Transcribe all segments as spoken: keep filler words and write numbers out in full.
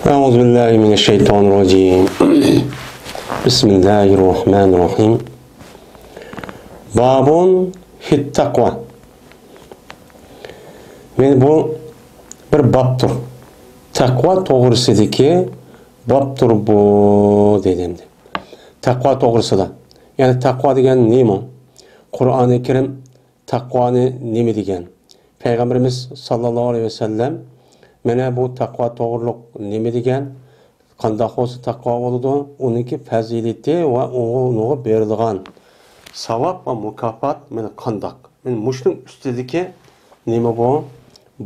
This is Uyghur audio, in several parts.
أعوذ بالله من الشيطان الرجيم. بسم الله الرحمن الرحيم. باب في التقوى. مانا بۇ بىر بابتۇر. تەقۋا توغرىسىدىكى بابتۇر بۇ، دېدى ئەمدى. تەقۋا توغرىسىدا. يەنى تەقۋا دېگەن نېمە؟ قۇرئانى كەرىم تەقۋانى نېمە دېگەن؟ پەيغەمبىرىمىز ساللاللاھۇ ئەلەيھى ۋەسەللەم مانا بۇ تەقۋا توغرۇلۇق نېمە دېگەن؟ قانداق بولسا تەقۋا بولىدۇ؟ ئۇنىڭكى پەزىلىتى ۋە ئۇنىڭغا بېرىلىدىغان ساۋاب ۋە مۇكاپات مانا قانداق؟ مانا مۇشۇنىڭ ئۈستىدىكى نېمە بۇ؟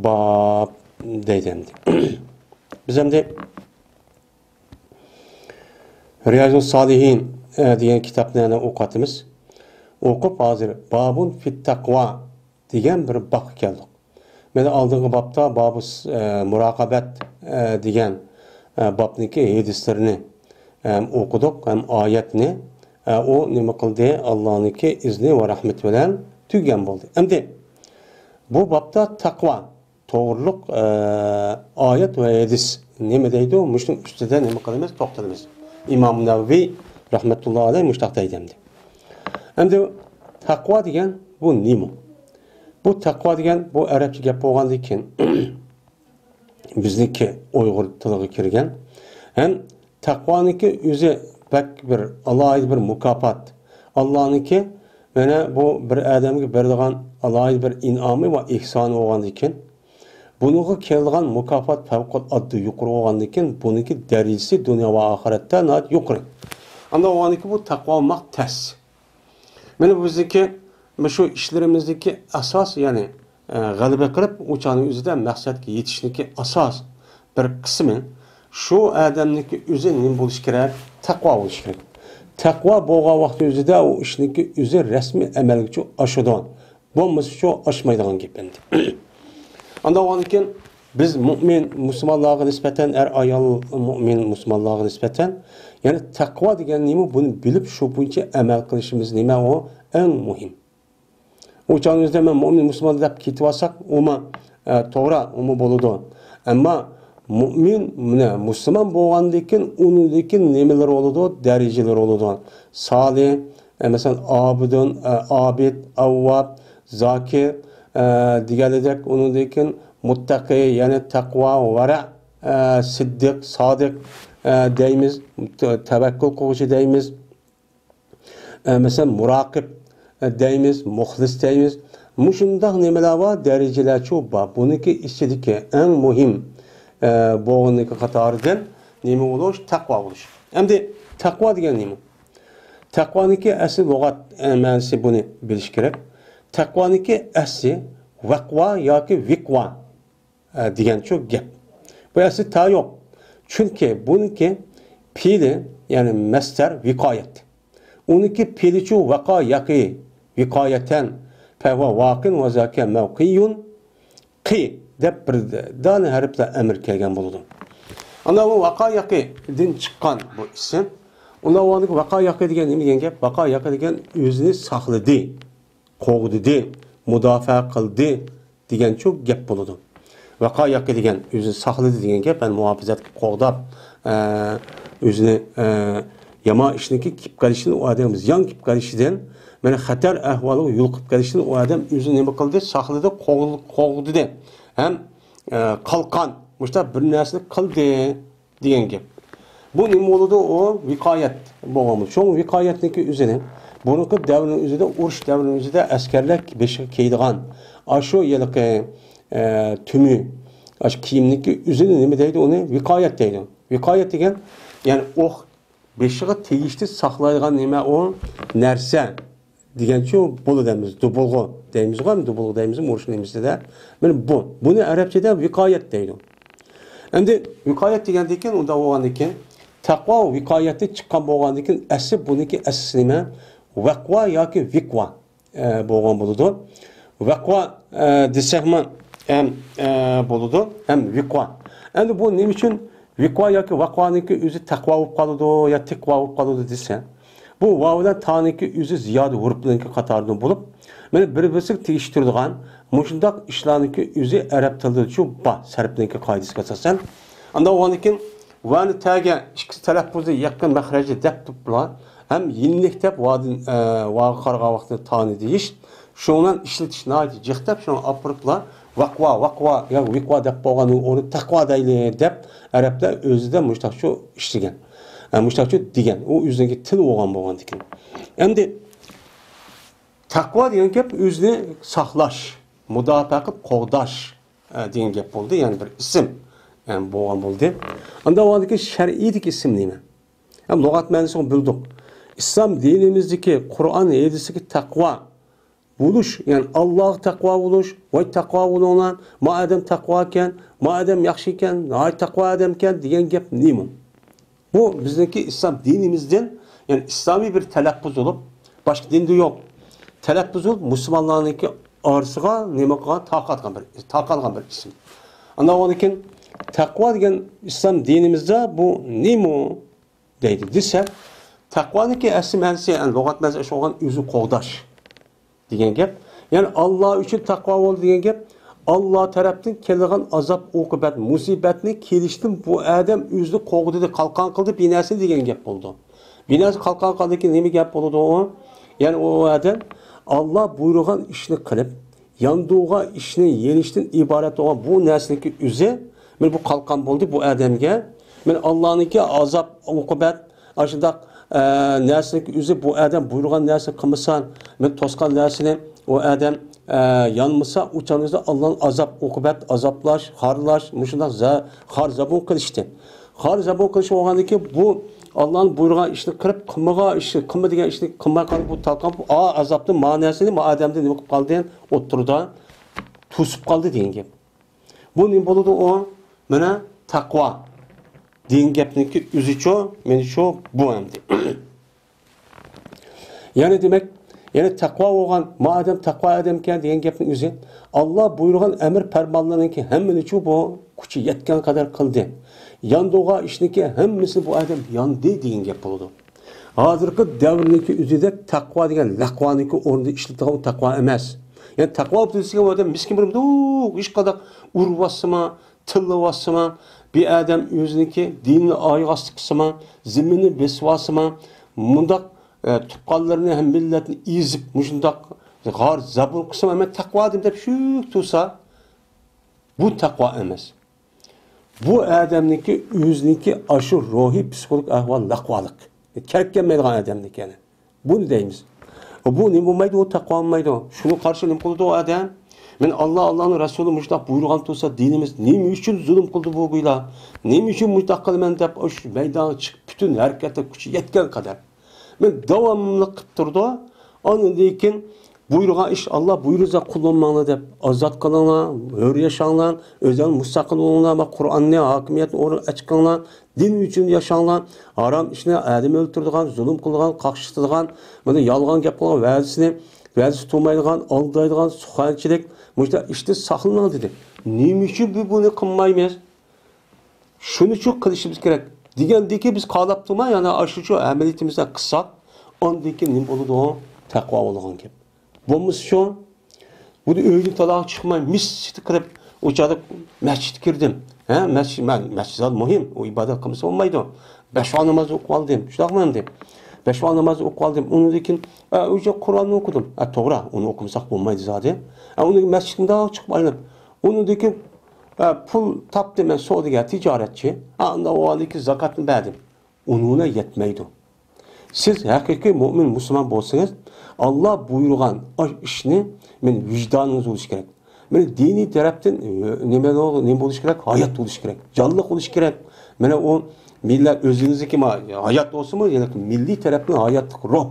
باب دەيدۇ ئەمدى. بىز ئەمدى رىيازۇس سالىھىن، ئە، دېگەن كىتابنى يەنە ئوقۇۋاتىمىز. ئوقۇپ ھازىر بابۇن فىت تەقۋا دېگەن بىر بابقا كەلدۇق. مانا ئالدىنقى بابتا بابۇس، ئە، مۇراقابەت، ئە، دېگەن، ئە، بابنىڭكى ھەدىسلىرىنى، ئە، ئوقۇدۇق ھەم ئايەتنى، ئە، ئۇ نېمە قىلدى؟ ئاللانىڭكى ئىزنى ۋە رەھمىتى بىلەن تۈگىگەن بولدى. ئەمدى بۇ بابتا تەقۋا توغرۇلۇق، ئە، ئايەت ۋە ھەدىس نېمە دەيدۇ؟ مۇشۇنىڭ ئۈستىدە نېمە قىلىمىز؟ توختىلىمىز. ئىمام نەۋەۋى رەھمەتۇللا ئەلەيھ مۇشۇنداق دەيدۇ ئەمدى. ئەمدى تەقۋا دېگەن بۇ نېمە؟ بۇ تەقۋا دېگەن بۇ ئەرەبچە گەپ بولغاندىن كېيىن بىزنىڭكى ئۇيغۇر تىلىغا كىرگەن ھەم تەقۋانىڭكى ئۆزى بەك بىر ئالاھىدە بىر مۇكاپات. ئاللانىڭكى مانا بۇ بىر ئادەمگە بېرىدىغان ئالاھىدە بىر ئىنئامى ۋە ئېھسانى بولغاندىكىن، بۇنىڭغا كېلىدىغان مۇكاپات پەۋقۇلئاددە يۇقىرى بولغاندىكىن، بۇنىڭكى دەرىجىسى دۇنيا ۋە ئاخىرەتتە ناھايىتى يۇقىرى. ئانداق بولغاندىكىن بۇ تەقۋا بولماق تەس. مانا بىزنىڭكى مۇشۇ ئىشلىرىمىزدىكى ئاساس، يەنى، ئە، غەلىبە قىلىپ، ئۇ چاغنىڭ ئۆزىدە مەقسەتكە يېتىشنىڭكى ئاساس بىر قىسمى شۇ ئادەمنىڭكى ئۆزى نېمە بولۇشى كېرەك؟ تەقۋا بولۇشى كېرەك. تەقۋا بولغان ۋاقىتنىڭ ئۆزىدە ئۇ ئىشنىڭكى ئۆزى رەسمىي ئەمەلگىچە ئاشىدۇ. بولمىسىچۇ ئاشمايدىغان گەپ ئەمدى. ئانداق بولغاندىكىن بىز مۇئمىن مۇسۇلمانلارغا نىسبەتەن، ئەر ئايال مۇئمىن مۇسۇلمانلارغا نىسبەتەن، يەنى تەقۋا دېگەن نېمە، بۇنى بىلىپ شۇ بويىچە ئەمەل قىلىشىمىز نېمە ئۇ ئەڭ مۇھىم. ئۇ چاغنىڭ ئۆزىدە مەن مۇئمىن مۇسۇلمان دەپ كېتىۋالساق ئۇمۇ، ئە، توغرا، ئۇمۇ بولىدۇ. ئەمما مۇئمىن، مۇنە، مۇسۇلمان بولغاندىن كېيىن ئۇنىڭدىن كېيىن نېمىلەر بولىدۇ؟ دەرىجىلەر بولىدۇ. سالىھ، ئە، مەسىلەن، ئابىدۇن، ئە، ئابىد، ئەۋۋاب، زاكىر، ئە، دېگەنلىدەك، ئۇنىڭدىن كېيىن مۇتتەقى، يەنى تەقۋا، ۋەرە، ئە، سىددىق، سادىق، ئە، دەيمىز، تەۋەككۈل قىلغۇچى دەيمىز. ئە، مەسىلەن، مۇراقىب، ئە، دەيمىز، مۇخلىس دەيمىز. مۇشۇنداق نېمىلەر بار، دەرىجىلەرچۇ بار. بۇنىڭكى ئىچىدىكى ئەڭ مۇھىم، ئە، بولغىنىكى قاتارىدىن نېمە بولۇش؟ تەقۋا بولۇش. ئەمدى تەقۋا دېگەن نېمە؟ تەقۋانىڭكى ئەسلى لۇغەت، ئە، مەنىسى، بۇنى بىلىش كېرەك. تەقۋانىڭكى ئەسلى ۋەقۋا ياكى ۋىقۋا، ئە، دېگەنچۇ گەپ. بۇ ئەسلى تا يوق. چۈنكى بۇنىڭكى پېئلى، يەنى مەستەر ۋىقايەت. ئۇنىڭكى پېئلىچۇ ۋەقا يەقى ۋىقايەتەن، پەھۋە ۋاقىن ۋە زاكە مەۋقىيۇن قى دەپ بىر دانە ھەرپلەر ئەمىر كەلگەن بولىدۇ. ئاندىن بۇ ۋەقا يەقىدىن چىققان بۇ ئىسىم. ئۇنداق بولغاندىكىن ۋەقا يەقى دېگەن نېمە دېگەن گەپ؟ ۋەقا يەقى دېگەن ئۆزىنى ساقلىدى، قوغدىدى، مۇداپىئە قىلدى دېگەنچۇ گەپ بولىدۇ. ۋەقا يەقى دېگەن ئۆزىنى ساقلىدى دېگەن گەپ، يەنى مۇھاپىزەت قىلىپ قوغداپ، ئە، ئۆزىنى، ئە، يامان ئىشنىڭكى كېلىپ قېلىشىدىن، ئۇ ئادەمگە زىيان كېلىپ قېلىشىدىن، مانا خەتەر ئەھۋالىغا يولۇقۇپ قېلىشتىن ئۇ ئادەم ئۆزىنى نېمە قىلدى؟ ساقلىدى، قوغ-، قوغدىدى ھەم، ئە، قالقان، مۇشۇنداق بىر نەرسىنى قىلدى دېگەن گەپ. بۇ نېمە بولىدۇ؟ ئۇ ۋىقايەت بولغان بولىدۇ. شۇڭا ۋىقايەتنىڭكى ئۆزىنى بۇرۇنقى دەۋرنىڭ ئۆزىدە، ئۇرۇش دەۋرىنىڭ ئۆزىدە ئەسكەرلەر بېشىغا كىيىدىغان ئاشۇ ھېلىقى، ئە، تۈمى، ئاشۇ كىيىمنىڭكى ئۆزىنى نېمە دەيدۇ؟ ئۇنى ۋىقايەت دەيدۇ. ۋىقايەت دېگەن، يەنى ئوق بېشىغا تېگىشتىن ساقلايدىغان نېمە ئۇ؟ نەرسە دېگەنچۇ بولىدۇ دەيمىز، دۇبۇلغا دەيمىزغۇ، ھەم دۇبۇلغا دەيمىزمۇ ئۇرۇش نېمىسىدە؟ مانا بۇ. بۇنى ئەرەبچىدە ۋىقايەت دەيدۇ. ئەمدى ۋىقايەت دېگەندىن كېيىن، ئۇنداق بولغاندىن كېيىن، تەقۋا ۋىقايەتتىن چىققان بولغاندىن كېيىن، ئەسلى بۇنىڭكى ئەسلىسى نېمە؟ ۋەقۋا ياكى ۋىقۋا، ئە، بولغان بولىدۇ. ۋەقۋا، ئە، دېسەكمۇ ھەم، ئە، بولىدۇ، ھەم ۋىقۋا. ئەمدى بۇ نېمە ئۈچۈن ۋىقۋا ياكى ۋەقۋانىڭكى ئۆزى تەقۋا بولۇپ قالىدۇ يا تىقۋا بولۇپ قالىدۇ دېسە، بۇ ۋاۋ بىلەن تانىڭكى ئۆزى زىيادە ھۇرۇپلىرىنىڭكى قاتارىدىن بولۇپ، مانا بىر-بىرسىگە تېگىشتۈرىدىغان مۇشۇنداق ئىشلارنىڭكى ئۆزى ئەرەب تىلىدىچۇ بار، سەرپنىڭكى قائىدىسىگە ئاساسەن. ئانداق بولغاندىكىن ۋانى تەگە ئىككى تەلەپپۇزى يېقىن مەخرەجدە دەپ تۇرۇپلا، ھەم يېنىك دەپ ۋادىن، ئە، ۋاغا قارىغان ۋاقتىدا تانى دېيىش، شۇنىڭ بىلەن ئىشلىتىش ناھايىتى جىق دەپ، شۇنى ئاپىرىپلا، ۋاقۋا، ۋاقۋا يا ۋىقۋا دەپ بولغان ئورنى تەقۋا دەيلى دەپ، ئەرەبلەر ئۆزىدە مۇشتاقچۇ ئىشلىگەن. ئە، مۇشتاقچۇ دېگەن. ئۇ ئۆزىنىڭكى تىل بولغان بولغاندىكىن. ئەمدى تەقۋا دېگەن گەپ ئۆزىنى ساقلاش، مۇداپىئە قىلىپ قوغداش، ئە، دېگەن گەپ بولدى. يەنى بىر ئىسىم، ئە، بولغان بولدى. ئاندا بولغاندىكىن شەرئىيدىكى ئىسىم نېمە؟ ھەم لۇغەت مەنىسىنى بىلدۇق. ئىسلام دىنىمىزدىكى قۇرئان ھەدىستىكى تەقۋا بولۇش، يەنى ئاللاغا تەقۋا بولۇش، ۋاي تەقۋا بولۇڭلار، ما ئادەم تەقۋا ئىكەن، ما ئادەم ياخشى ئىكەن، ھاي تەقۋا ئادەم ئىكەن دېگەن گەپ نېمە؟ بۇ بىزنىڭكى ئىسلام دىنىمىزدىن، يەنى ئىسلامىي بىر تەلەپپۇز بولۇپ، باشقا دىندا يوق. تەلەپپۇز بولۇپ، مۇسۇلمانلارنىڭكى ئارىسىغا نېمە قىلغان، تارقاتقان بىر، تارقالغان بىر ئىسىم. ئاندىن كېيىن تەقۋا دېگەن ئىسلام دىنىمىزدا بۇ نېمە دەيدۇ دېسە، تەقۋانىڭكى ئەسلى مەنىسى، يەنى لۇغەت مەنىسى شۇ بولغان ئۆزىنى قوغداش دېگەن گەپ. يەنى ئاللا ئۈچۈن تەقۋا بول دېگەن گەپ، ئاللا تەرەپتىن كېلىدىغان ئازاب ئوقۇبەت مۇسىبەتنى كېلىشتىن بۇ ئادەم ئۆزىنى قوغدىدى، قالقان قىلدى بىناسىنى دېگەن گەپ بولىدۇ. بىناسى قالقان قىلدىكىن نېمە گەپ بولىدۇ ئۇ؟ يەنى ئۇ ئادەم ئاللا بۇيرۇغان ئىشنى قىلىپ، ياندۇغا ئىشنى يېنىشتىن ئىبارەت بولغان بۇ نەرسىنىڭكى ئۆزى، مانا بۇ قالقان بولدى بۇ ئادەمگە. مانا ئاللانىڭكى ئازاب ئوقۇبەت، ئاشۇنداق، ئە، نەرسىنىڭكى ئۆزى بۇ ئادەم بۇيرۇغان نەرسىنى قىلمىسا، مانا توسقان نەرسىنى ئۇ ئادەم، ئە، يانمىسا، ئۇ چاغنىڭ ئۆزىدە ئاللانىڭ ئازاب ئوقۇبەت، ئازابلاش، خارلاش، مۇشۇنداق زە-، خار زابۇن قىلىشتى. خار زابۇن قىلىش بولغاندىكىن بۇ ئاللانىڭ بۇيرۇغان ئىشنى قىلىپ، قىلمىغان ئىشنى، قىلما دېگەن ئىشنى قىلماي قالدى، بۇ تارقان، ئا، ئازابنى، ما نەرسىنى، ما ئادەمدىن نېمە قىلىپ قالدى؟ ئوتتۇرىدا توسۇپ قالدى دېگەن گەپ. بۇ نېمە بولىدۇ ئۇ؟ مانا تەقۋا دېگەن گەپنىڭكى ئۆزىچۇ، مېنىچۇ بۇ ئەمدى. يەنى دېمەك، يەنى تەقۋا بولغان، ما ئادەم تەقۋا ئادەمكەن دېگەن گەپنىڭ ئۆزى. ئاللا بۇيرۇغان ئەمر پەرمانلىرىنىڭكى ھەممىنىچۇ بۇ كۈچى يەتكەن قەدەر قىلدى. ياندۇغان ئىشنىڭكى ھەممىسىنى بۇ ئادەم ياندى دېگەن گەپ بولىدۇ. ھازىرقى دەۋرنىڭكى ئۆزىدە تەقۋا دېگەن لەقۋانىڭكى ئورنىدا ئىشلىتىدىغان تەقۋا ئەمەس. يەنى تەقۋا دېسىگە ئۇ ئادەم مىسكىن بىر مۇنداق ھېچقانداق ئۇرۇۋاتسىمۇ، تىللىۋاتسىمۇ، بىر ئادەم ئۆزىنىڭكى دىنىنى ئايىغى ئاستى قىلسىمۇ، زېمىننى بېسىۋالسىمۇ، مۇنداق، ئە، تۇغقانلىرىنى ھەم مىللەتنى ئېزىپ، مۇشۇنداق غار زابۇن قىلسىمۇ، مەن تەقۋا ئادەم دەپ شۈك تۇرسا، بۇ تەقۋا ئەمەس. بۇ ئادەمنىڭكى ئۆزىنىڭكى ئاشۇ روھىي پسىخولوگىك ئەھۋال لەقۋالىق. كەپ كەلمەيدىغان ئادەمنىڭكى يەنە. بۇنى دەيمىز. بۇ نېمە بولمايدۇ؟ ئۇ تەقۋا بولمايدۇ. شۇنىڭغا قارشى نېمە قىلىدۇ ئۇ ئادەم؟ مەن ئاللا، ئاللانىڭ رەسۇلى مۇشۇنداق بۇيرۇغان تۇرسا دىنىمىز، نېمە ئۈچۈن زۇلۇم قىلدى بۇ گۇيلا؟ نېمە ئۈچۈن مۇشۇنداق قىلىمەن دەپ، ئاشۇ مەيدانغا چىقىپ، پۈتۈن ھەرىكەتتە كۈچى يەتكەن قەدەر. مەن داۋاملىق قىلىپ تۇرىدۇ. ئاندىن كېيىن بۇيرۇغان ئىش، ئاللا بۇيرۇسا قۇللانماڭلار دەپ، ئازاد قىلىڭلار، ھۆر ياشاڭلار، ئۆزۈڭلار مۇستەقىل بولۇڭلار، قۇرئاننى، ھاكىمىيەتنى ئورنىغا ئەچىقىڭلار، دىن ئۈچۈن ياشاڭلار، ھارام ئىشنى، ئادەم ئۆلتۈرىدىغان، زۇلۇم قىلىدىغان، قاقشىتىدىغان، مانا يالغان گەپ قىلغان، ۋەدىسىنى، ۋەدىسى تۇرمايدىغان، ئالدايدىغان، سۇخەنچىلىك، مۇشۇنداق ئىشتىن ساقلىنىڭ دېدى. نېمە ئۈچۈن بىز بۇنى قىلمايمىز؟ شۇنى شۇ قىلىشىمىز كېرەك دېگەندىكى بىز قالاپ تۇرماي، يەنە ئاشۇ شۇ ئەمەلىيىتىمىزدە قىلساق، ئاندىن كېيىن نېمە بولىدۇ؟ تەقۋا بولغان گەپ. بولمىسا شۇ، بۇ ئۆيدىن تالاغا چىقماي، مىسسىتى قىلىپ، ئۇ چاغدا مەسچىتكە كىردىم. ھە، مەسچىت، مە-، مەسچىت زادى مۇھىم، ئۇ ئىبادەت قىلمىسا بولمايدۇ. بەش ۋاق ناماز ئوقۇپ ئالدىم، شۇنداقمۇ ئەمدى؟ بەش ۋاق ناماز ئوقۇپ ئالدىم. ئۇنىڭدىن كېيىن، ئە، ئۆيدە قۇرئاننى ئوقۇدۇم. ئە، توغرا، ئۇنى ئوقۇمىساق بولمايدۇ زادى. ئە، ئۇنىڭدىن كېيىن مەسچىتتىن مۇنداق چىقىپ ئايلىنىپ، ئۇنىڭدىن كېيىن، ئە، پۇل تاپتىم مەن سودىگەر، تىجارەتچى. ئە، ئاندا ئۇنىڭدىن كېيىن زاكاتنى بەردىم. ئۇنىڭ بىلەن يەتمەيدۇ. سىز ھەقىقىي مۆمىن مۇسۇلمان بولسىڭىز، ئاللا بۇيرۇغان ئاشۇ ئىشنى مەن ۋىجدانىڭىز بولۇشى كېرەك. مانا دىنىي تەرەپتىن، ئە، نېمە، نېمە بولۇشى كېرەك؟ ھايات بولۇشى كېرەك. جانلىق بولۇشى كېرەك. مانا ئۇ مىللەت ئۆزىڭىزنىڭكى ما-، ھايات بولسىمۇ، يەنە مىللىي تەرەپتىن ھاياتلىق روھ،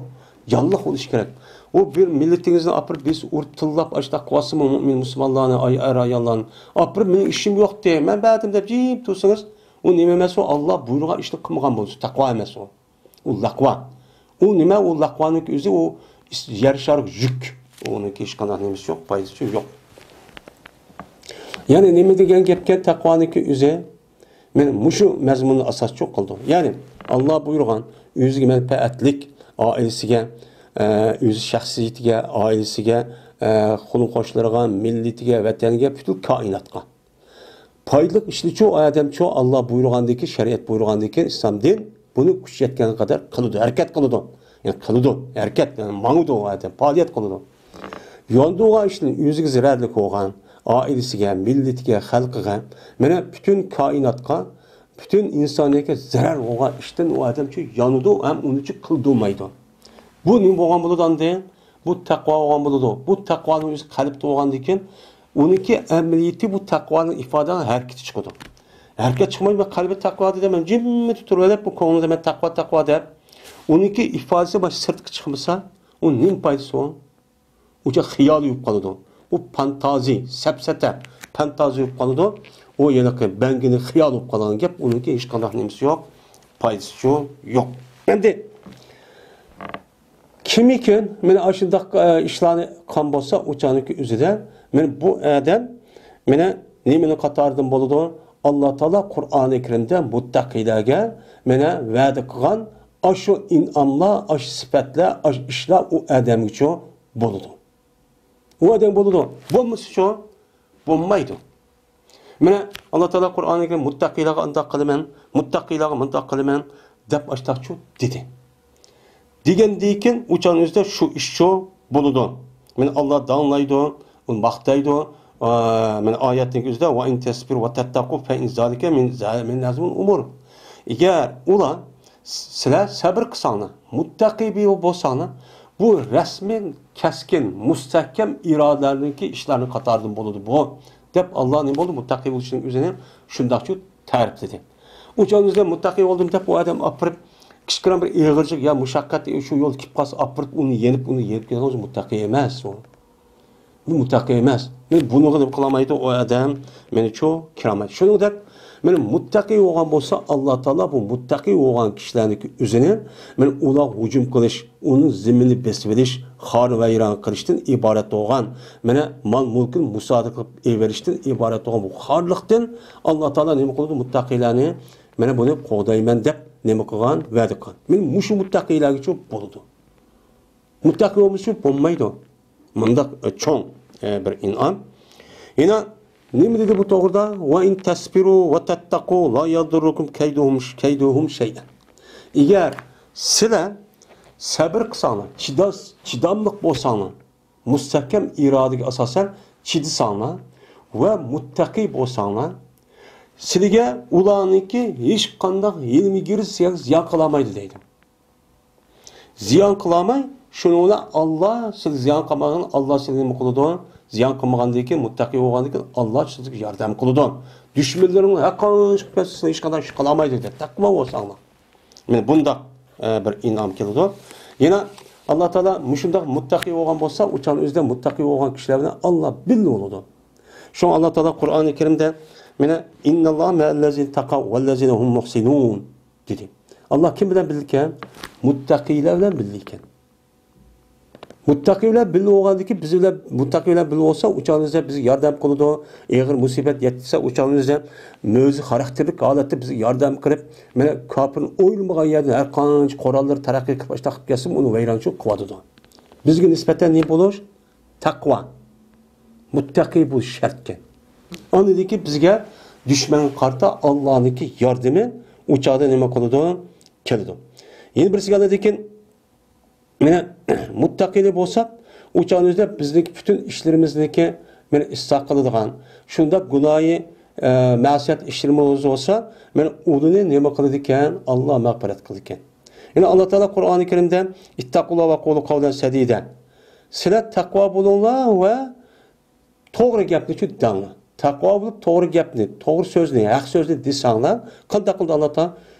جانلىق بولۇشى كېرەك. ئۇ بىر مىللىتىڭىزنى ئاپىرىپ، بىرسى ئۇرۇپ تىللاپ، ئاشۇنداق قىلىۋاتسىمۇ، مۆمىن مۇسۇلمانلارنى، ئاي، ئەر ئاياللارنى ئاپىرىپ، مېنىڭ ئىشىم يوقتى، مەن بەردىم دەپ جىم تۇرسىڭىز، ئۇ نېمە ئەمەس، ئۇ ئاللا بۇيرۇغان ئىشنى قىلمىغان بولىدۇ، تەقۋا ئەمەس ئۇ. ئۇ لەقۋا. ئۇ نېمە؟ ئۇ لەقۋانىڭكى ئۆزى ئۇ يەر شارىغا يۈك. ئۇنىڭكى ھېچقانداق نېمىسى يوق، پايدىسى يوق. يەنى نېمە دېگەن گەپكەن تەقۋانىڭكى ئۆزى؟ مانا مۇشۇ مەزمۇننى ئاساس قىلىدۇ. يەنى ئاللا بۇيرۇغان ئۆزىگە مەنپەئەتلىك، ئائىلىسىگە، ئە، ئۆز شەخسىيىتىگە، ئائىلىسىگە، ئە، قولۇم-قوشنىلىرىغا، مىللىتىگە، ۋەتەنگە، پۈتۈن كائىناتقا. پايدىلىق ئىشنىچۇ ئۇ ئادەمچۇ، ئاللا بۇيرۇغاندىكىن، شەرىئەت بۇيرۇغاندىكىن، ئىسلام دىن، بۇنى كۈچى يەتكەن قەدەر قىلىدۇ، ھەرىكەت قىلىدۇ. يەنى قىلىدۇ، ھەرىكەت، يەنى ماڭىدۇ ئۇ ئادەم، پائالىيەت قىلىدۇ. ياندۇرغان ئىشتىن ئۆزىگە زەرەرلىك بولغان، ئائىلىسىگە، مىللىتىگە، خەلقىگە، مانا پۈتۈن كائىناتقا، پۈتۈن ئىنسانىيەتكە زەرەر بولغان ئىشتىن ئۇ ئادەمچۇ يانىدۇ ھەم ئۇنىچۇ قىلدۇرمايدۇ. بۇ نېمە بولغان بولىدۇ ئەمدى؟ بۇ تەقۋا بولغان بولىدۇ. بۇ تەقۋانىڭ ئۆزى قەلبتە بولغاندىكىن، ئۇنىڭكى ئەمەلىيىتى بۇ تەقۋانىڭ ئىپادىلەنگەن ھەرىكىتى چىقىدۇ. ھەرىكەت چىقمايدۇ، مەن قەلبى تەقۋا دېدى، مەن جىممىدە تۇرۇۋېلىپ، بۇ كۆڭلىدە مەن تەقۋا، تەقۋا دەپ، ئۇنىڭكى ئىپادىسى مانا سىرتقا چىقمىسا، ئۇ نېمە پايدىسى بار؟ ئۇ خىيال بولۇپ قالىدۇ. ئۇ فانتازىي، سەپسەتە، فانتازىيە بولۇپ قالىدۇ. ئۇ ھېلىقى بەڭگىنى خىيال بولۇپ قالغان گەپ، ئۇنىڭكى ھېچقانداق نېمىسى يوق، پايدىسىچۇ يوق. ئەمدى كىمكى مانا ئاشۇنداق، ئە، ئىشلارنى قىلغان بولسا، ئۇ چاغنىڭكى ئۆزىدە، مانا بۇ ئادەم، مانا نېمىنىڭ قاتارىدىن بولىدۇ؟ ئاللا تائالا قۇرئانى كەرىمدە مۇتتەقىيلەرگە مانا ۋەدە قىلغان ئاشۇ ئىنئاملار، ئاشۇ سۈپەتلەر، ئاشۇ ئىشلار ئۇ ئادەمگىچۇ بولىدۇ. ئۇ ئادەم بولىدۇ. بولمىسىچۇ؟ بولمايدۇ. مانا، ئاللا تائالا قۇرئانى كەرىم مۇتتەقىيلارغا ئانداق قىلىمەن، مۇتتەقىيلارغا مۇنداق قىلىمەن، دەپ ئاشتاقچۇ دېدى. دېگەندىن كېيىن، ئۇ چاغنىڭ ئۆزىدە شۇ ئىشچۇ بولىدۇ. مانا، ئاللا داڭلايدۇ، ئۇنى ماختايدۇ. ئا، مانا، ئايەتنىڭ ئۆزىدە، «ۋە ئىن تەسبىرۇ ۋە تەتتەقۇ فە ئىن زالىكە مىن زا-، مىن ئەزمىل ئۇمۇر.» ئەگەر ئۇلار سىلەر سەبىر قىلساڭلار، مۇتتەقىي بولساڭلار، بۇ رەسمىي، كەسكىن، مۇستەھكەم ئىرادىلەرنىڭكى ئىشلارنىڭ قاتارىدىن بولىدۇ بۇ، دەپ ئاللا نېمە بولدى؟ مۇتتەقىي بولۇشنىڭ ئۆزىنى شۇنداقچۇ تەرىپلىدى. ئۇ چاغنىڭ ئۆزىدە مۇتتەقىي بولدۇم دەپ، ئۇ ئادەم ئاپىرىپ، كىچىككىنە بىر ئېغىرچىلىق يا مۇشەققەت شۇ يول كېلىپ قالسا، ئاپىرىپ ئۇنى يېنىپ، ئۇنى يېنىپ كېتىدىغان مۇتتەقىي ئەمەس ئۇ. بۇ مۇتتەقىي ئەمەس. مەن بۇنىڭغا نېمە قىلالمايدۇ، ئۇ ئادەم مېنىچۇ كىرەلمەيدۇ. شۇنىڭ دەپ، مانا مۇتتەقىي بولغان بولسا، ئاللا تائالا بۇ مۇتتەقىي بولغان كىشىلەرنىڭكى ئۆزىنى، مانا ئۇلارغا ھۇجۇم قىلىش، ئۇنىڭ زېمىنىنى بېسىۋېلىش، خار ۋەيران قىلىشتىن ئىبارەت بولغان، مانا مال-مۈلكىنى مۇسادىرە قىلىپ ئېلىۋېلىشتىن ئىبارەت بولغان بۇ خارلىقتىن ئاللا تائالا نېمە قىلىدۇ؟ مۇتتەقىيلەرنى، مانا بۇنى قوغدايمەن دەپ نېمە قىلغان؟ ۋەدە قىلغان. مانا مۇشۇ مۇتتەقىيلەرگىچۇ بولىدۇ. مۇتتەقىي بولمىسا بولمايدۇ. مۇنداق، ئە، چوڭ، ئە، بىر ئىنئام. يەنە نېمە دېدى بۇ توغرىدا؟ «ۋە ئىن تەسبىرۇ ۋە تەتتەقۇ لا يەزۇررۇكۇم كەيدۇھۇم، كەيدۇھۇم شەيئەن.» ئەگەر سىلەر سەبىر قىلساڭلار، چىداس-، چىداملىق بولساڭلار، مۇستەھكەم ئىرادىگە ئاساسەن چىدىساڭلار ۋە مۇتتەقىي بولساڭلار، سىلىگە ئۇلارنىڭكى ھېچقانداق ھىيلە-مىكرى سىلەرگە زىيان قىلالمايدۇ دەيدۇ. زىيان قىلالماي، شۇنىڭ بىلەن ئاللا سىلىگە زىيان قىلمىغان، ئاللا سىلىگە نېمە قىلىدۇ؟ زىيان قىلمىغاندىن كېيىن، مۇتتەقىي بولغاندىن كېيىن، ئاللا سىلىگە ياردەم قىلىدۇ. دۈشمەنلىرىڭ ھەر قانچە كۆپ كەتسە، سىلىگە ھېچقانداق ئىش قىلالمايدۇ دەپ، تەقۋا بولساڭلار. مانا بۇنداق، ئە، بىر ئىنئام كېلىدۇ. يەنە ئاللا تائالا مۇشۇنداق مۇتتەقىي بولغان بولسا، ئۇ چاغنىڭ ئۆزىدە مۇتتەقىي بولغان كىشىلەر بىلەن ئاللا بىللە بولىدۇ. شۇڭا ئاللا تائالا قۇرئانى كەرىمدە، مانا، «ئىنناللاھە مەئەللەزىنە تەقەۋ ۋەللەزىنە ھۇم مۇھسىنۇن» دېدى. ئاللا كىم بىلەن بىللىكەن؟ مۇتتەقىيلەر بىلەن بىللىكەن. مۇتتەقىي بىلەن بىللە بولغاندىكىن، بىز بىلەن، مۇتتەقىي بىلەن بىللە بولسا، ئۇ چاغنىڭ ئۆزىدە بىزگە ياردەم قىلىدۇ. ئېغىر مۇسىبەت يەتكۈزسە، ئۇ چاغنىڭ ئۆزىدە مۆجىزە خاراكتېرلىك ھالەتتە بىزگە ياردەم قىلىپ، مانا كاپىرنىڭ ئويلىمىغان يەردىن ھەر قانچە قوراللىرى تەرەققىي قىلىپ، ئاشۇنداق قىلىپ كەلسىمۇ، ئۇنى ۋەيرانچىلىق قىلىۋاتىدۇ. بىزگە نىسبەتەن نېمە بولۇش؟ تەقۋا. مۇتتەقىي بولۇش شەرتكەن. ئاندىن كېيىن بىزگە دۈشمەنگە قارىتا ئاللانىڭكى ياردىمى ئۇ چاغدا نېمە قىلىدۇ؟ كېلىدۇ. يەنە بىرسىگە ئاندىن كېيىن مانا، مۇتتەقىيلەر بولساق، ئۇ چاغنىڭ ئۆزىدە بىزنىڭكى پۈتۈن ئىشلىرىمىزنىڭكى مانا ئىسلاھ قىلىدىغان، شۇنداق گۇناھى، ئە، مەسىيەت ئىشلىرىمىز بولسا، مانا ئۇلىنى نېمە قىلىدىكەن؟ ئاللا مەغپىرەت قىلىدىكەن. يەنە ئاللا تائالا قۇرئانى كەرىمدە، «ئىتتەقۇللاھ ۋە قۇلۇ قەۋلەن سەدىدە.» سىلەر تەقۋا بولۇڭلار ۋە توغرا گەپنى شۇ دەڭلار. تەقۋا بولۇپ، توغرا گەپنى، توغرا سۆزنى، ھەق سۆزنى دېسەڭلار، قانداق قىلدى ئاللا تائالا؟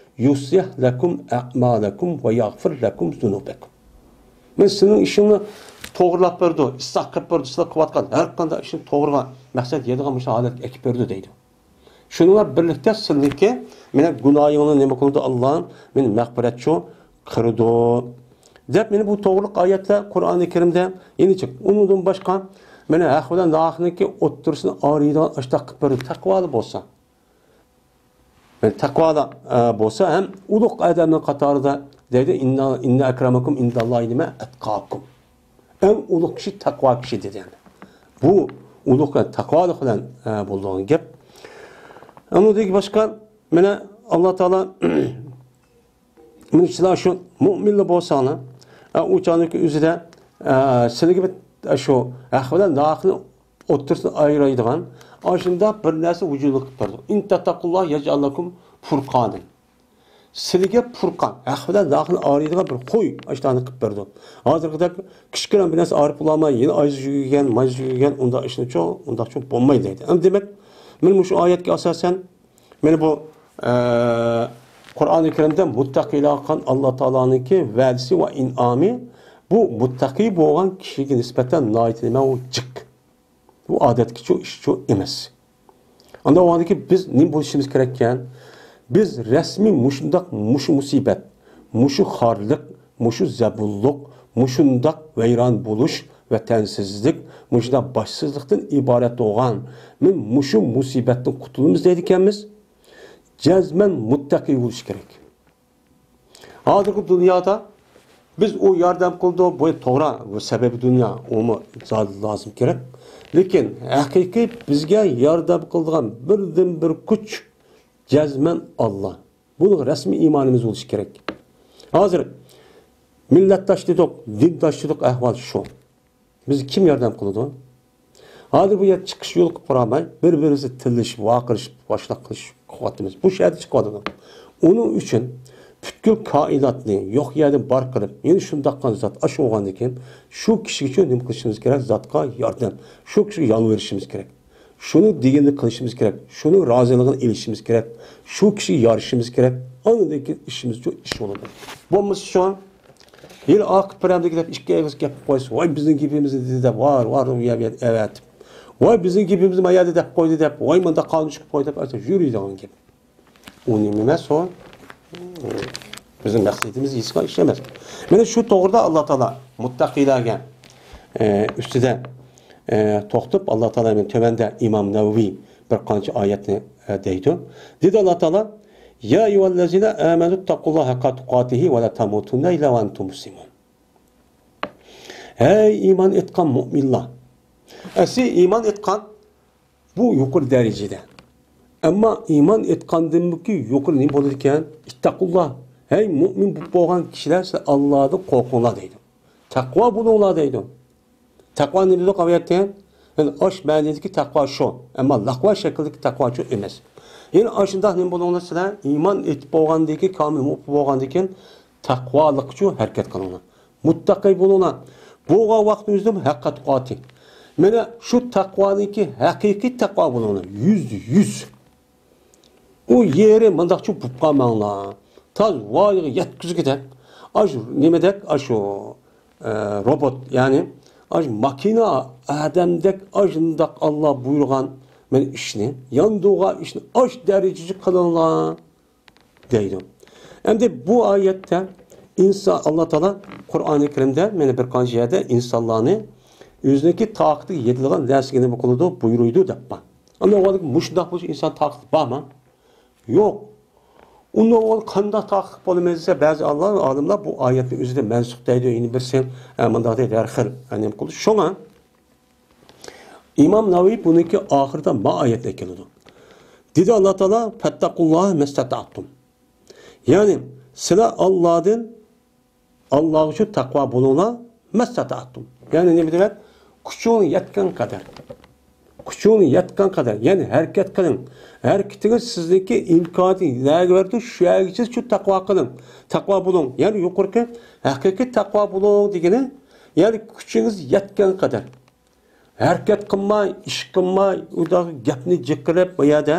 «يۇسلىھ لەكۇم ئەئمالەكۇم ۋە يەغفىر لەكۇم زۇنۇبەكۇم.» مەن سىلىنىڭ ئىشىڭلارنى توغرىلاپ بېرىدۇ، ئىسلاھ قىلىپ بېرىدۇ، سىلەر قىلىۋاتقان ھەر قانداق ئىشنى توغرىغا، مەقسەت يەتىدىغان مۇشۇ ھالەتكە ئەكىپ بېرىدۇ دەيدۇ. شۇنىڭ بىلەن بىرلىكتە سىلىنىڭكى مانا گۇناھىڭلارنى نېمە قىلىدۇ؟ ئاللا مانا مەغپىرەتچۇ قىلىدۇ. دەپ مانا بۇ توغرىلىق ئايەتلەر قۇرئانى كەرىمدە يەنە جىق. ئۇنىڭدىن باشقا مانا ھەق بىلەن ناھەقنىڭكى ئوتتۇرىسىنى ئايرىيدىغان ئاشۇنداق قىلىپ بېرىدۇ. تەقۋالىق بولسا. مانا تەقۋالىق، ئە، بولسا ھەم ئۇلۇغ ئادەمنىڭ قاتارىدا دەيدۇ، «ئىننا، ئىننا ئەكرەمەكۇم ئىندەللاھى نېمە؟ ئەتقاكۇم.» ئەڭ ئۇلۇغ كىشى تەقۋا كىشى دېدى. بۇ ئۇلۇغ تەقۋالىق بىلەن، ئە، بولىدىغان گەپ. ئۇنىڭدىن باشقا، مانا، ئاللا تائالا، مانا، سىلەر شۇ مۇئمىنلا بولساڭلار، ئە، ئۇ چاغنىڭكى ئۆزىدە، ئە، سىلەرگە بىر، ئە، شۇ ھەق بىلەن ناھەقنى ئوتتۇرىسىنى ئايرايدىغان ئاشۇنداق بىر نەرسە ۋۇجۇدقا كېلىپ بارىدۇ. «ئىن تەتتەقۇللاھ يەجئەل لەكۇم فۇرقانەن.» سىلىگە پۇرقان، ھەق بىلەن ناھەقنى ئايرىيدىغان بىر خوي ئاشۇنداقنى قىلىپ بەردى. ھازىرقىدەك كىچىككىنە بىر نەرسە ئايرىپ بولالماي، يەنە ئايزا يۈگۈرگەن، مايزا يۈگۈرگەن، ئۇنداق ئىشنىچۇ، ئۇنداقچۇ بولمايدۇ دەيدۇ. ئەمدى دېمەك، مانا مۇشۇ ئايەتكە ئاساسەن، مانا بۇ، ئە، قۇرئانى كەرىمدە مۇتتەقىيلارغا قىلغان ئاللا تائالانىڭكى ۋەدىسى ۋە ئىنئامى، بۇ مۇتتەقىي بولغان كىشىگە نىسبەتەن ناھايىتى نېمە ئۇ جىق. بۇ ئادەتتىكىچۇ ئىشچۇ ئەمەس. ئانداق بولغاندىكىن بىز نېمە بولۇشىمىز كېرەككەن؟ بىز رەسمىي مۇشۇنداق، مۇشۇ مۇسىبەت، مۇشۇ خارلىق، مۇشۇ زەبۇنلۇق، مۇشۇنداق ۋەيران بولۇش، ۋەتەنسىزلىك، مۇشۇنداق باشسىزلىقتىن ئىبارەت بولغان، مەن مۇشۇ مۇسىبەتتىن قۇتۇلىمىز دەيدىكەنمىز، جەزمەن مۇتتەقىي بولۇش كېرەك. ھازىرقى دۇنيادا بىز ئۇ ياردەم قىلىدۇ، بۇ توغرا، بۇ سەۋەبى دۇنيا، ئۇمۇ زادى لازىم كېرەك. لېكىن ھەقىقىي بىزگە ياردەم قىلىدىغان بىردىنبىر كۈچ جەزمەن ئاللا. بۇنىڭغا رەسمىي ئىمانىمىز بولۇشى كېرەك. ھازىر مىللەتداش دېدۇق، دىنداش دېدۇق، ئەھۋال شۇ. بىزگە كىم ياردەم قىلىدۇ؟ ھازىر بۇ يەردە چىقىش يولى قىلىپ قالماي، بىر-بىرىمىزنى تىللىشىپ، ۋارقىرىشىپ، باشلاق قىلىشىپ قىلىۋاتىمىز. بۇ شەھەردە چىقىۋاتىدۇ. ئۇنىڭ ئۈچۈن پۈتكۈل كائىناتنى يوق يەردىن بار قىلىپ، يەنە شۇنداق قىلغان زات ئاشۇ بولغاندىكىن، شۇ كىشىگە ئۈچۈن نېمە قىلىشىمىز كېرەك؟ زاتقا ياردەم. شۇ كىشىگە يالۋۇرۇشىمىز كېرەك. شۇنىڭ دېگىنىنى قىلىشىمىز كېرەك. شۇنىڭ رازىلىقىنى ئېلىشىمىز كېرەك. شۇ كىشىگە يارىشىمىز كېرەك. ئاندىن كېيىن ئىشىمىز شۇ ئىش بولىدۇ. بولمىسا شۇ ھېلى ئارقا پىرەمدىكى دەپ ئىككى ئېغىز گەپ قىلىپ قويسا، ۋاي بىزنىڭ گېپىمىزنى دېدى دەپ، ۋار، ۋار، ئۇ يەر، بۇ يەر ئەۋەتىپ. ۋاي بىزنىڭ گېپىمىزنى ما يەردە دەپ قويدى دەپ، ۋاي مۇنداق قانۇن چىقىپ قويدى دەپ، ئاشۇ يۈرىدىغان گەپ. ئۇ نېمە ئەمەس ئۇ؟ بىزنىڭ مەقسىتىمىز ھېچقانداق ئىش ئەمەس. مانا شۇ توغرىدا ئاللا تائالا مۇتتەقىيلەرگە، ئە، ئۈستىدە، ئە، توختىلىپ، ئاللا تائالا مانا تۆۋەندە ئىمام نەۋەۋى بىر قانچە ئايەتنى، ئە، دەيدۇ. دېدى ئاللا تائالا، يا أيها الذين آمنوا اتقوا الله حق تقاته ولا تموتن إلا وأنتم مسلمون. ھەي ئىمان ئېيتقان مۇئمىنلار! ئەسلى ئىمان ئېيتقان بۇ يۇقىرى دەرىجىدە. ئەمما ئىمان ئېيتقاندىنمۇ يۇقىرى نېمە بولىدىكەن؟ اتقوا الله. ھەي مۇئمىن بولۇپ بولغان كىشىلەر، سىلەر ئاللادىن قورقۇڭلار دەيدۇ. تەقۋا بولۇڭلار دەيدۇ. تەقۋا نېمە دېدۇق ئاۋۇ يەردە؟ يەنى ئاش مەنىدىكى تەقۋا شۇ. ئەمما لەقۋا شەكلىدىكى تەقۋا شۇ ئەمەس. يەنى ئاشۇنداق نېمە بولۇڭلار سىلەر؟ ئىمان ئېيتىپ بولغاندىن كېيىن، كامىل مۇئمىن بولغاندىن كېيىن تەقۋالىققىچۇ ھەرىكەت قىلىڭلار. مۇتتەقىي بولۇڭلار. بولغان ۋاقىتنىڭ ئۆزىدىمۇ ھەققە تۇقاتى. مانا شۇ تەقۋانىڭكى ھەقىقىي تەقۋا بولۇڭلار. يۈزدە يۈز. ئۇ يېرى مۇنداقچۇ بۇپ قالماڭلار. تاز ۋايىغا يەتكۈزگۈدەك. ئاشۇ نېمىدەك، ئاشۇ، ئە، روبوت، يەنى ئاشۇ ماكىنا ئادەمدەك ئاشۇنداق ئاللا بۇيرۇغان مانا ئىشنى، ياندۇرغان ئىشنى ئاش دەرىجىگە قىلىڭلار. دەيدۇ. ئەمدى بۇ ئايەتتە ئىنسان، ئاللا تائالا قۇرئانى كەرىمدە مانا بىر قانچە يەردە ئىنسانلارنى ئۆزىنىڭكى تاقىتىگە يېتىدىغان نەرسىگە نېمە قىلىدۇ، بۇيرۇيدۇ دەپ بار. ئەمما ئۇ مۇشۇنداق بولۇش ئىنسان تاقىتى بارمۇ؟ يوق. ئۇنىڭ قانداق تاقىت بولىمىز دېسە، بەزى ئاللا-، ئالىملار بۇ ئايەتنى ئۆزىدە مەنسۇخ دەيدۇ، يەنە بىرسى، ئە، مۇنداق دەيدۇ، ھەر خىل، ئە، نېمە قىلىدۇ. شۇڭا ئىمام نەۋەۋى بۇنىڭكى ئاخىرىدا ما ئايەتنى كېلىدۇ. دېدى ئاللا تائالا، فاتقۇللاھە مەستەتەئتۇم. يەنى سىلەر ئاللادىن، ئاللاغا شۇ تەقۋا بولۇڭلار، مەستەتەئتۇم. يەنى نېمە دېمەك؟ كۈچۈڭ يەتكەن قەدەر. كۈچۈڭ يەتكەن قەدەر. يەنى ھەرىكەت قىلىڭ. ھەرىكىتىڭىز سىزنىڭكى ئىمكانىيىتى نەگە بەردى، شۇ يەرگىچە شۇ تەقۋا قىلىڭ. تەقۋا بولۇڭ. يەنى يۇقىرىقى ھەقىقىي تەقۋا بولۇڭ دېگىنى، يەنى كۈچىڭىز يەتكەن قەدەر. ھەرىكەت قىلماي، ئىش قىلماي، ئۇنداق گەپنى جىق قىلىپ بۇ يەردە،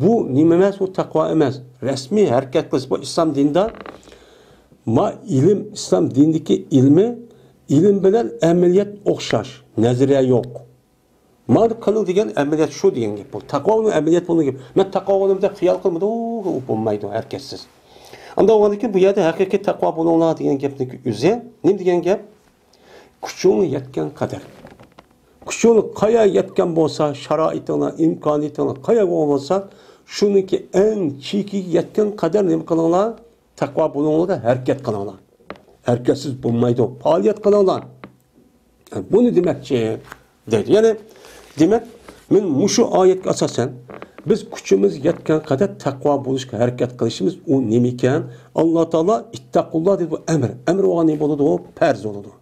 بۇ نېمە ئەمەس، ئۇ تەقۋا ئەمەس. رەسمىي ھەرىكەت قىلىش، بۇ ئىسلام دىنىدا ما ئىلىم، ئىسلام دىنىدىكى ئىلمى، ئىلىم بىلەن ئەمەلىيەت ئوخشاش، نەزەرىيە يوق. مانا قىلىڭ دېگەن ئەمەلىيەت شۇ دېگەن گەپ بۇ. تەقۋا ئۇنىڭ ئەمەلىيەت بۇنىڭ گەپ. مەن تەقۋا بولدۇم دەپ خىيال قىلمىدىم، ئۇ بولمايدۇ ھەرىكەتسىز. ئانداق بولغاندىكىن بۇ يەردە ھەقىقىي تەقۋا بولۇڭلار دېگەن گەپنىڭ ئۆزى نېمە دېگەن گەپ؟ كۈچۈڭ يەتكەن قەدەر. كۈچۈڭ قايا يەتكەن بولسا، شارائىتىڭلار، ئىمكانىيىتىڭلار قايا بولسا، شۇنىڭكى ئەڭ چېكىگە يەتكەن قەدەر نېمە قىلىڭلار؟ تەقۋا بولۇڭلار، ھەرىكەت قىلىڭلار. ھەرىكەتسىز بولمايدۇ، پائالىيەت قىلىڭلار. بۇنى دېمەكچى دەيدۇ. يەنى دېمەك، مەن مۇشۇ ئايەتكە ئاساسەن، بىز كۈچىمىز يەتكەن قەدەر تەقۋا بولۇشقا ھەرىكەت قىلىشىمىز ئۇ نېمە ئىكەن؟ ئاللا تائالا «ئىتتەقۇللا» دېدى، بۇ ئەمر. ئەمر بولغان نېمە بولىدۇ؟ پەرز بولىدۇ.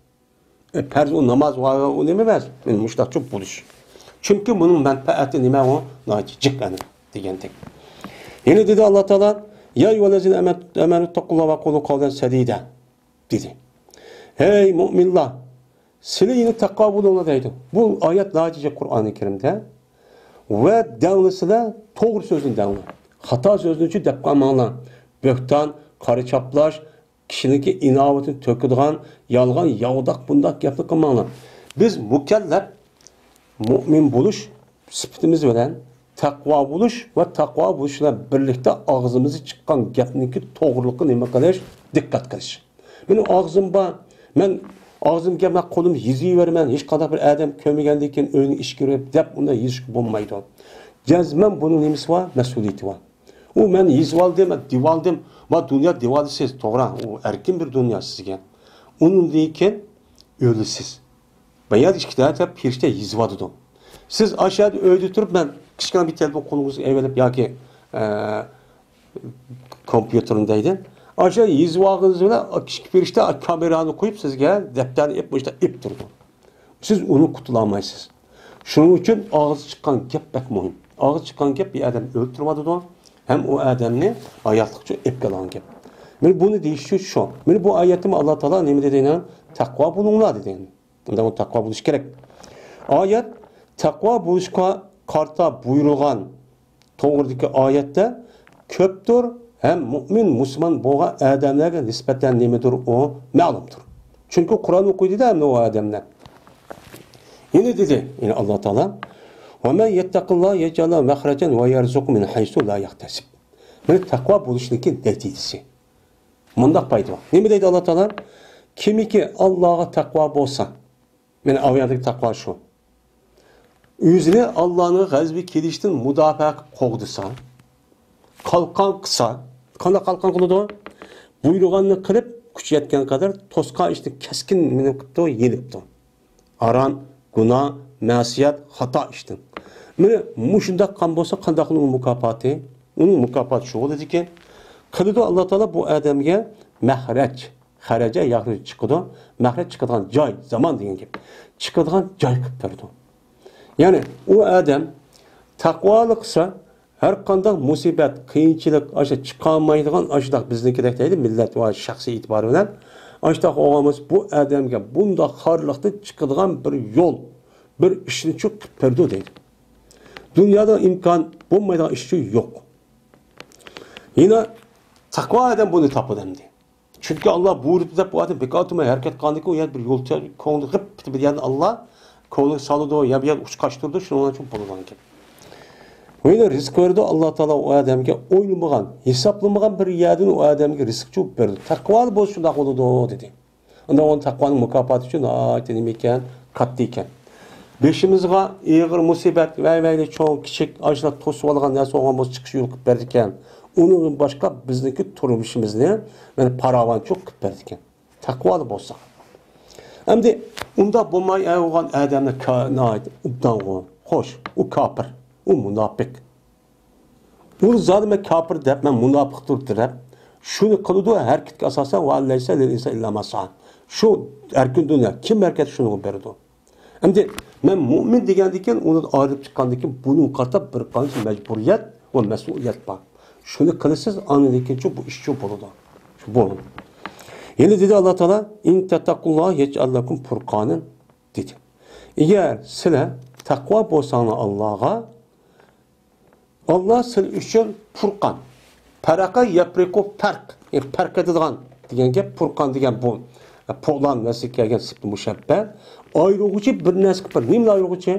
ئە، پەرز ئۇ ناماز ۋە ئۇ نېمە ئەمەس. مەن مۇشۇنداقچە بولۇش. چۈنكى بۇنىڭ مەنپەئەتى نېمە ئۇ؟ ناھايىتى جىق ئەمر دېگەندەك. يەنە دېدى ئاللا تائالا، «يا أيها الذين آمنوا اتقوا الله وقولوا قولا سديدا» دېدى. ھەي مۇئمىنلار، سىلى يەنە تەقۋا بولۇڭلار دەيدۇ. بۇ ئايەت ناھايىتى جىق قۇرئانى كەرىمدە. ۋە دەڭلىسىلەر، توغرا سۆزنى دەڭلار. خاتا سۆزنىچۇ دەپ قالماڭلار. بۆھتان، قارا چاپلاش، كىشىنىڭكى ئىناۋىتىنى تۆكىدىغان يالغان، ياۋىداق بۇنداق گەپنى قىلماڭلار. بىز مۇكەللەپ مۇئمىن بولۇش سۈپىتىمىز بىلەن تەقۋا بولۇش ۋە تەقۋا بولۇش بىلەن بىرلىكتە ئاغزىمىزدىن چىققان گەپنىڭكى توغرىلىقىنى نېمە قىلىش؟ دىققەت قىلىش. مېنىڭ ئاغزىم بار، مەن ئاغزىمغا كەلمەي قولۇمنى يېزىۋېرىمەن، ھېچقانداق بىر ئادەم كۆرمىگەندىن كېيىن ئۆينىڭ ئىشىكى كىرىپ دەپ ئۇنداق يېزىشقا بولمايدۇ. جەزمەن بۇنىڭ نېمىسى بار؟ مەسئۇلىيىتى بار. ئۇ مەن يېزىۋالدىم، مەن دېۋالدىم. ما دۇنيا دېۋالىسىز، توغرا، ئۇ ئەركىن بىر دۇنيا سىزگە. ئۇنىڭدىن كېيىن ئۆلىسىز. بايا ئىككى تەرەپ پەرىشتە يېزىۋاتىدۇ. سىز ئاشۇ يەردە ئۆيدە تۇرۇپ، مەن كىچىككىنە بىر تېلېفون قولىڭىزغا ئېلىپ ياكى، ئە، كومپيۇتېرنى دەيدۇ. ئاشۇ يېزىۋالغىنىڭىز بىلەن كىچىك پەرىشتە كامېرانى قويۇپ سىزگە دەپتەرنى ئېلىپ مۇشۇنداق ئېلىپ تۇرىدۇ. سىز ئۇنى قۇتۇلالمايسىز. شۇنىڭ ئۈچۈن ئاغزى چىققان گەپ بەك مۇھىم. ئاغزى چىققان گەپ بىر ئادەمنى ئۆلتۈرۈۋاتىدۇ، ھەم ئۇ ئادەمنى ھاياتلىققىچە ئېلىپ كېلىدىغان گەپ. مانا بۇنى دېيىش ئۈچۈن شۇ. مانا بۇ ئايەتتىمۇ ئاللا تائالا نېمە دېدى؟ تەقۋا بولۇڭلار دېدى. ئۇندا ئۇ تەقۋا بولۇش كېرەك. ئايەت تەقۋا بولۇشقا قارىتا بۇيرۇلغان توغرىدىكى ئايەتتە كۆپتۇر ھەم مۇئمىن، مۇسۇلمان بولغان ئادەملەرگە نىسبەتەن نېمىدۇر ئۇ مەلۇمدۇر. چۈنكى قۇرئان ئوقۇيدۇ-دە ئەمدى ئۇ ئادەملەر. يەنە دېدى، يەنە ئاللا تائالا، «ومن يتق الله يجعل له مخرجا ويرزقه من حيث لا يحتسب». مانا تەقۋا بولۇشنىڭكى نەتىجىسى. مۇنداق پايدا بار. نېمە دەيدۇ ئاللا تائالا؟ كىمكى ئاللاغا تەقۋا بولسا، مانا ئايەتتىكى تەقۋا شۇ. ئۆزىنى ئاللانىڭ غەزىپى كېلىشتىن مۇداپىئە قىلىپ قوغدىسا، قالقان قىلسا، قانداق قالقان قىلىدۇ؟ بۇيرۇغاننى قىلىپ، كۈچى يەتكەن قەدەر توسقان ئىشنى كەسكىن نېمە قىپتۇ؟ يېنىپتۇ. ھارام، گۇناھ، مەسىيەت، خاتا ئىشتىن. مانا مۇشۇنداق قىلغان بولسا، قانداق ئۇنىڭ مۇكاپاتى؟ ئۇنىڭ مۇكاپاتى شۇ بولىدىكەن. قىلىدۇ ئاللا تائالا بۇ ئادەمگە مەخرەج، خەرەجە ياخشى چىقىدۇ، مەخرەج چىقىدىغان جاي، زامان دېگەن گەپ. چىقىدىغان جاي قىلىپ بېرىدۇ. يەنى ئۇ ئادەم تەقۋالىق قىلسا، ھەر قانداق مۇسىبەت، قىيىنچىلىق، ئاشۇ چىقالمايدىغان، ئاشۇنداق بىزنىڭكىدەك دەيلى، مىللەت ۋە شەخسىي ئېتىبارى بىلەن، ئاشۇنداق بولغان بولسا، بۇ ئادەمگە بۇنداق خارلىقتىن چىقىدىغان بىر يول، بىر ئىشنى شۇ قىلىپ بېرىدۇ دەيدۇ. دۇنيادا ئىمكان بولمايدىغان ئىش شۇ يوق. يەنە تەقۋا ئادەم بۇنى تاپىدۇ ئەمدى. چۈنكى ئاللا بۇيرۇپتۇ دەپ، بۇ ئادەم بىكار تۇرماي ھەرىكەت قىلغاندىكىن، ئۇ يەردە بىر يول چۈشەر، كۆڭلى غىپ پېتى بىر يەردىن ئاللا كۆڭلىگە سالىدۇ، يا بىر يەردە ئۇچقاچتۇرىدۇ، شۇنىڭ ئۈچۈن بولىدىغان گەپ. ۋە يەنە رىزىق بېرىدۇ ئاللا تائالا ئۇ ئادەمگە ئويلىمىغان، ھېسابلىمىغان بىر يەردىن ئۇ ئادەمگە رىزىقچۇ بېرىدۇ. تەقۋالىق بولسا شۇنداق بولىدۇ، دېدى. ئۇندا ئۇنىڭ تەقۋانىڭ مۇكاپاتى ئۈچۈن ناھايىتى نېمە ئىكەن، قاتتىق ئىكەن. بېشىمىزغا ئېغىر مۇسىبەت، ۋەي-ۋەيلى، چوڭ، كىچىك، ئاشۇنداق توسۇۋالغان نەرسە بولغان بولسا، چىقىش يولى قىلىپ بەردىكەن. ئۇنىڭدىن باشقا بىزنىڭكى تۇرمۇشىمىزنى، مانا، پاراۋانچۇق قىلىپ بەردىكەن. تەقۋالىق بولساق. ئەمدى ئۇنداق بولماي، ئەي، بولغان ئادەملەر كا-، ناھايىتى ئوبدانغۇ. خوش، ئۇ كاپىر، ئۇ مۇناپىق. ئۇنى زادى مەن كاپىر دەپ، مەن مۇناپىقتۇر دەپ، شۇنى قىلىدۇ، ھەرىكەتكە ئاساسەن، «ۋە لەيسە لىل ئىنسانى ئىللا ما سەئە». شۇ ئەركىن دۇنيا، كىم ھەرىكەت شۇنىڭغا بېرىدۇ. ئەمدى مەن مۇئمىن دېگەندىكىن، ئۇنى ئايرىپ چىققاندىكىن، بۇنىڭغا قارىتا بىر قانچە مەجبۇرىيەت ۋە مەسئۇلىيەت بار. شۇنى قىلىسىز، ئاندىن كېيىنچە بۇ ئىشچۇ بولىدۇ. شۇ بولىدۇ. يەنە دېدى ئاللا تائالا، «ئىن تەتتەقۇللاھە يەجئەل لەكۇم پۇرقانەن» دېدى. ئەگەر سىلەر تەقۋا بولساڭلار ئاللاغا، ئاللا سىلەر ئۈچۈن پۇرقان. پەرەقە يەپرىقۇ پەرق. يەنى پەرق ئېتىدىغان دېگەن گەپ، پۇرقان دېگەن بۇ. پۇلان نەرسىگە كەلگەن سىپەت مۇشەببە. ئايرىغۇچى بىر نەرسە قىلىپ بېرىدۇ. نېمىلا ئايرىغۇچى؟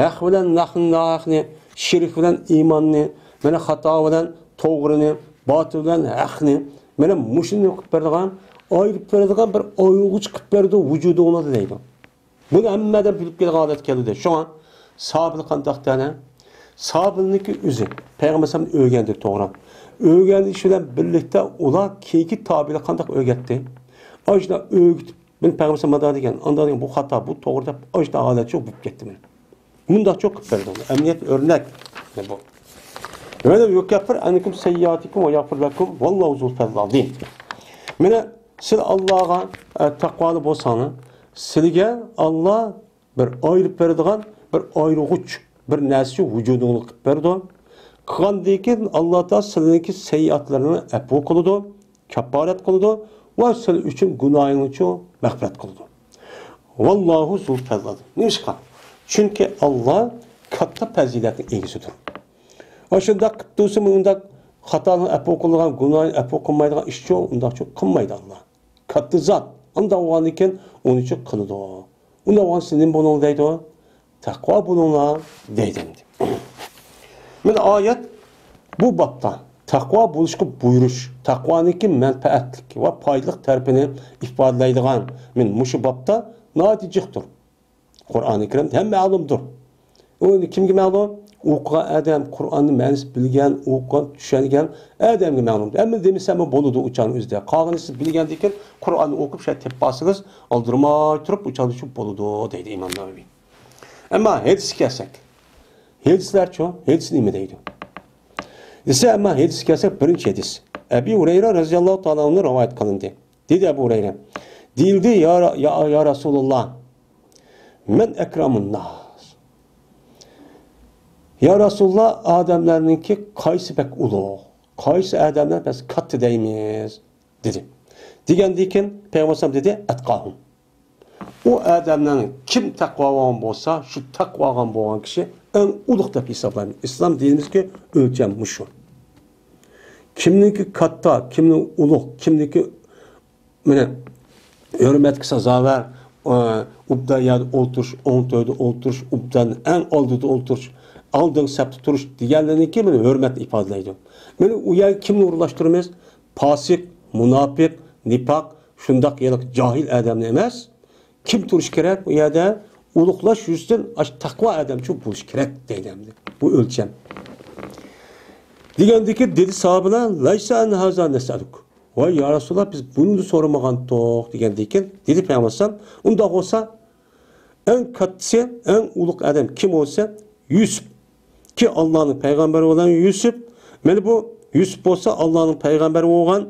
ھەق بىلەن ناھەقنى، شىرك بىلەن ئىماننى، مانا خاتا بىلەن توغرىنى، باتىل بىلەن ھەقنى، مانا مۇشۇنى قىلىپ بېرىدىغان، ئايرىپ بېرىدىغان بىر ئايرىغۇچى قىلىپ بېرىدۇ ۋۇجۇدۇڭلاردا دەيدۇ. بۇنى ھەممە ئادەم بىلىپ كېلىدىغان ھالەتكە كەلدى. شۇڭا سابىل قانداق تەنە؟ سابىلنىڭكى ئۆزى پەيغەمبەر ئەلەيھىسسالام ئۆگەندى، توغرا. ئۆگەندى، شۇ بىلەن بىرلىكتە ئۇلار كېيىنكى تابىئىلەر قانداق ئۆگەتتى؟ ئاشۇنداق ئۆگىتىپ، مېنى پەيغەمبەر ئەلەيھىسسالام مۇنداق دېگەن، ئانداق دېگەن، بۇ خاتا، بۇ توغرا دەپ، ئاشۇنداق ھالەتچۇ بولۇپ كەتتى مەن. مۇنداقچۇ قىلىپ بەردى. ئەمەلىيەت ئۆرنەك بۇ. ۋەلەۋ يۇكەففىر ئەنكۇم سەييىئاتىكۇم ۋە يەغفىر لەكۇم ۋاللاھۇ زۇل فەزلىل ئازىم. مانا سىلەر ئاللاغا، ئە، تەقۋالىق بولساڭلار، سىلىگە ئاللا بىر ئايرىپ بېرىدىغان، بىر ئايرىغۇچ، بىر نەرسىنى ۋۇجۇدۇڭلار قىلىپ بېرىدۇ. قىلغاندىن كېيىن ئاللا تائالا سىلىنىڭكى سەييىئاتلىرىنى ئەپۇ قىلىدۇ، كاپپارەت قىلىدۇ ۋە سىلەر ئۈچۈن گۇناھىڭلارنى مەغپىرەت قىلىدۇ. ۋاللاھۇ زۇل فەزلىل. نېمىشقا؟ چۈنكى ئاللا كاتتا پەزىلەتنىڭ ئىگىسىدۇر. ئاشۇنداق قىلىپ تۇرسىمۇ، ئۇنداق خاتالىقنى ئەپۇ قىلىدىغان، گۇناھنى ئەپۇ قىلمايدىغان ئىشچۇ، ئۇنداقچۇ قىلمايدۇ ئاللا. كاتتا زات. ئۇنداق بولغاندىن كېيىن ئۇنى چۈ قىلىدۇ. ئۇنداق بولغاندا سىز نېمە بولۇڭ دەيدۇ؟ تەقۋا بولۇڭلار دەيدۇ ئەمدى. مانا ئايەت بۇ بابتا تەقۋا بولۇشقا بۇيرۇش، تەقۋانىڭكى مەنپەئەتلىك ۋە پايدىلىق تەرىپىنى ئىپادىلەيدىغان مانا مۇشۇ بابتا ناھايىتى جىقتۇر. قۇرئانى كەرىم ھەممە مەلۇمدۇر. ئۇ كىمگە مەلۇم؟ ئوقۇغان ئادەم، قۇرئاننىڭ مەنىسىنى بىلگەن، ئوقۇغان، چۈشەنگەن ئادەمگە مەلۇم. ئەمما دېمىسەممۇ بولىدۇ ئۇ چاغنىڭ ئۆزىدە. قالغىنى سىز بىلگەندىن كېيىن قۇرئاننى ئوقۇپ شۇ تېپىپ قالسىڭىز، ئالدىرىماي تۇرۇپ ئۇ چاغدا شۇ بولىدۇ دەيدۇ ئىمام نەۋەۋىي. ئەمما ھەدىسكە كەلسەك. ھەدىسلەرچۇ؟ ھەدىس نېمە دەيدۇ؟ دېسە، ئەمما ھەدىسكە كەلسەك، بىرىنچى ھەدىس. ئەبى ھۇرەيرە رەزىياللاھۇ تائالا ئەنھۇدىن رىۋايەت قىلىندى. دېدى ئەبۇ ھۇرەيرە، دېيىلدى، يا، يا، يا رەسۇلاللا، مەن ئەكرەمۇن ناس. يا رەسۇلاللا، ئادەملەرنىڭكى قايسى بەك ئۇلۇغ؟ قايسى ئادەملەر بەك كاتتا دەيمىز؟ دېدى. دېگەندىن كېيىن پەيغەمبەر دېدى، ئەتقاھۇم. ئۇ ئادەمنىڭ كىم تەقۋا بولغان بولسا، شۇ تەقۋا بولغان كىشى ئەڭ ئۇلۇغ دەپ ھېسابلايمەن. ئىسلام دىنىمىزدىكى ئۆلچەم مۇشۇ. كىمنىڭكى كاتتا، كىمنىڭ ئۇلۇغ، كىمنىڭكى مانا ھۆرمەتكە سازاۋەر، ئوبدان يەردە ئولتۇرۇش، ئوڭ تۆردە ئولتۇرۇش، ئوبدان ئەڭ ئالدىدا ئولتۇرۇش، ئالدىنقى سەپتە تۇرۇش دېگەنلىرىنىڭكى مانا ھۆرمەتنى ئىپادىلەيدۇ. مانا ئۇ يەرگە كىمنى ئورۇنلاشتۇرىمىز؟ پاسىق، مۇناپىق، نىپاق، شۇنداق يەنە جاھىل ئادەمنى ئەمەس. كىم تۇرۇش كېرەك ئۇ يەردە؟ ئۇلۇغلاش يۈزىسىدىن ئاشۇ تەقۋا ئادەمچۇ بولۇش كېرەك دەيدۇ ئەمدى. بۇ ئۆلچەم. دېگەندىكى دېدى ساھابىلەر، لەيسە ئەن ھازا نەسئەلۇك. ۋاي يا رەسۇلاللا، بىز بۇنى سورىمىغانتۇق دېگەندىكىن، دېدى پەيغەمبەر ئەلەيھىسسالام، ئۇنداق بولسا، ئەڭ كاتتىسى، ئەڭ ئۇلۇغ ئادەم كىم بولسا، يۈسۈپ. كى ئاللانىڭ پەيغەمبىرى بولغان يۈسۈپ. مانا بۇ يۈسۈپ بولسا ئاللانىڭ پەيغەمبىرى بولغان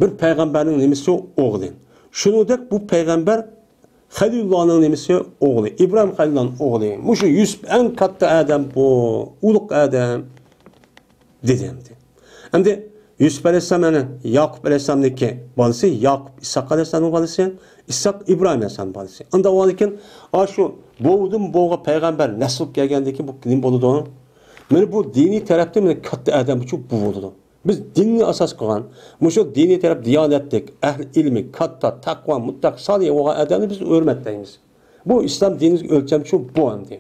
بىر پەيغەمبەرنىڭ نېمىسى ئوغلى. شۇنىڭدەك بۇ پەيغەمبەر خەلىلۇللانىڭ نېمىسى ئوغلى. ئىبراھىم خەلىلۇللانىڭ ئوغلى. مۇشۇ يۈسۈپ ئەڭ كاتتا ئادەم بۇ. ئۇلۇغ ئادەم. دېدى ئەمدى. ئەمدى يۈسۈپ ئەلەيھىسسالام، يەنى ياقۇپ ئەلەيھىسسالامنىڭكى بالىسى، ياقۇپ ئىسھاق ئەلەيھىسسالامنىڭ بالىسى، ئىسھاق ئىبراھىم ئەلەيھىسسالامنىڭ بالىسى. ئانداق بولغاندىكىن، ئاشۇ بوۋىدىن بوۋىغا پەيغەمبەر نەسىل بولۇپ كەلگەندىن كېيىن بۇ نېمە بولىدۇ؟ مانا بۇ دىنىي تەرەپتىن مانا كاتتا ئادەم ئۈچۈن بۇ بولىدۇ. بىز دىننى ئاساس قىلغان، مۇشۇ دىنىي تەرەپ دىيانەتلىك، ئەھلى ئىلمى، كاتتا، تەقۋا، مۇتتەقى، سالىھ بولغان ئادەمنى بىز ھۆرمەتلەيمىز. بۇ ئىسلام دىنىمىزگە ئۆلچەم شۇ، بۇ ئەمدى.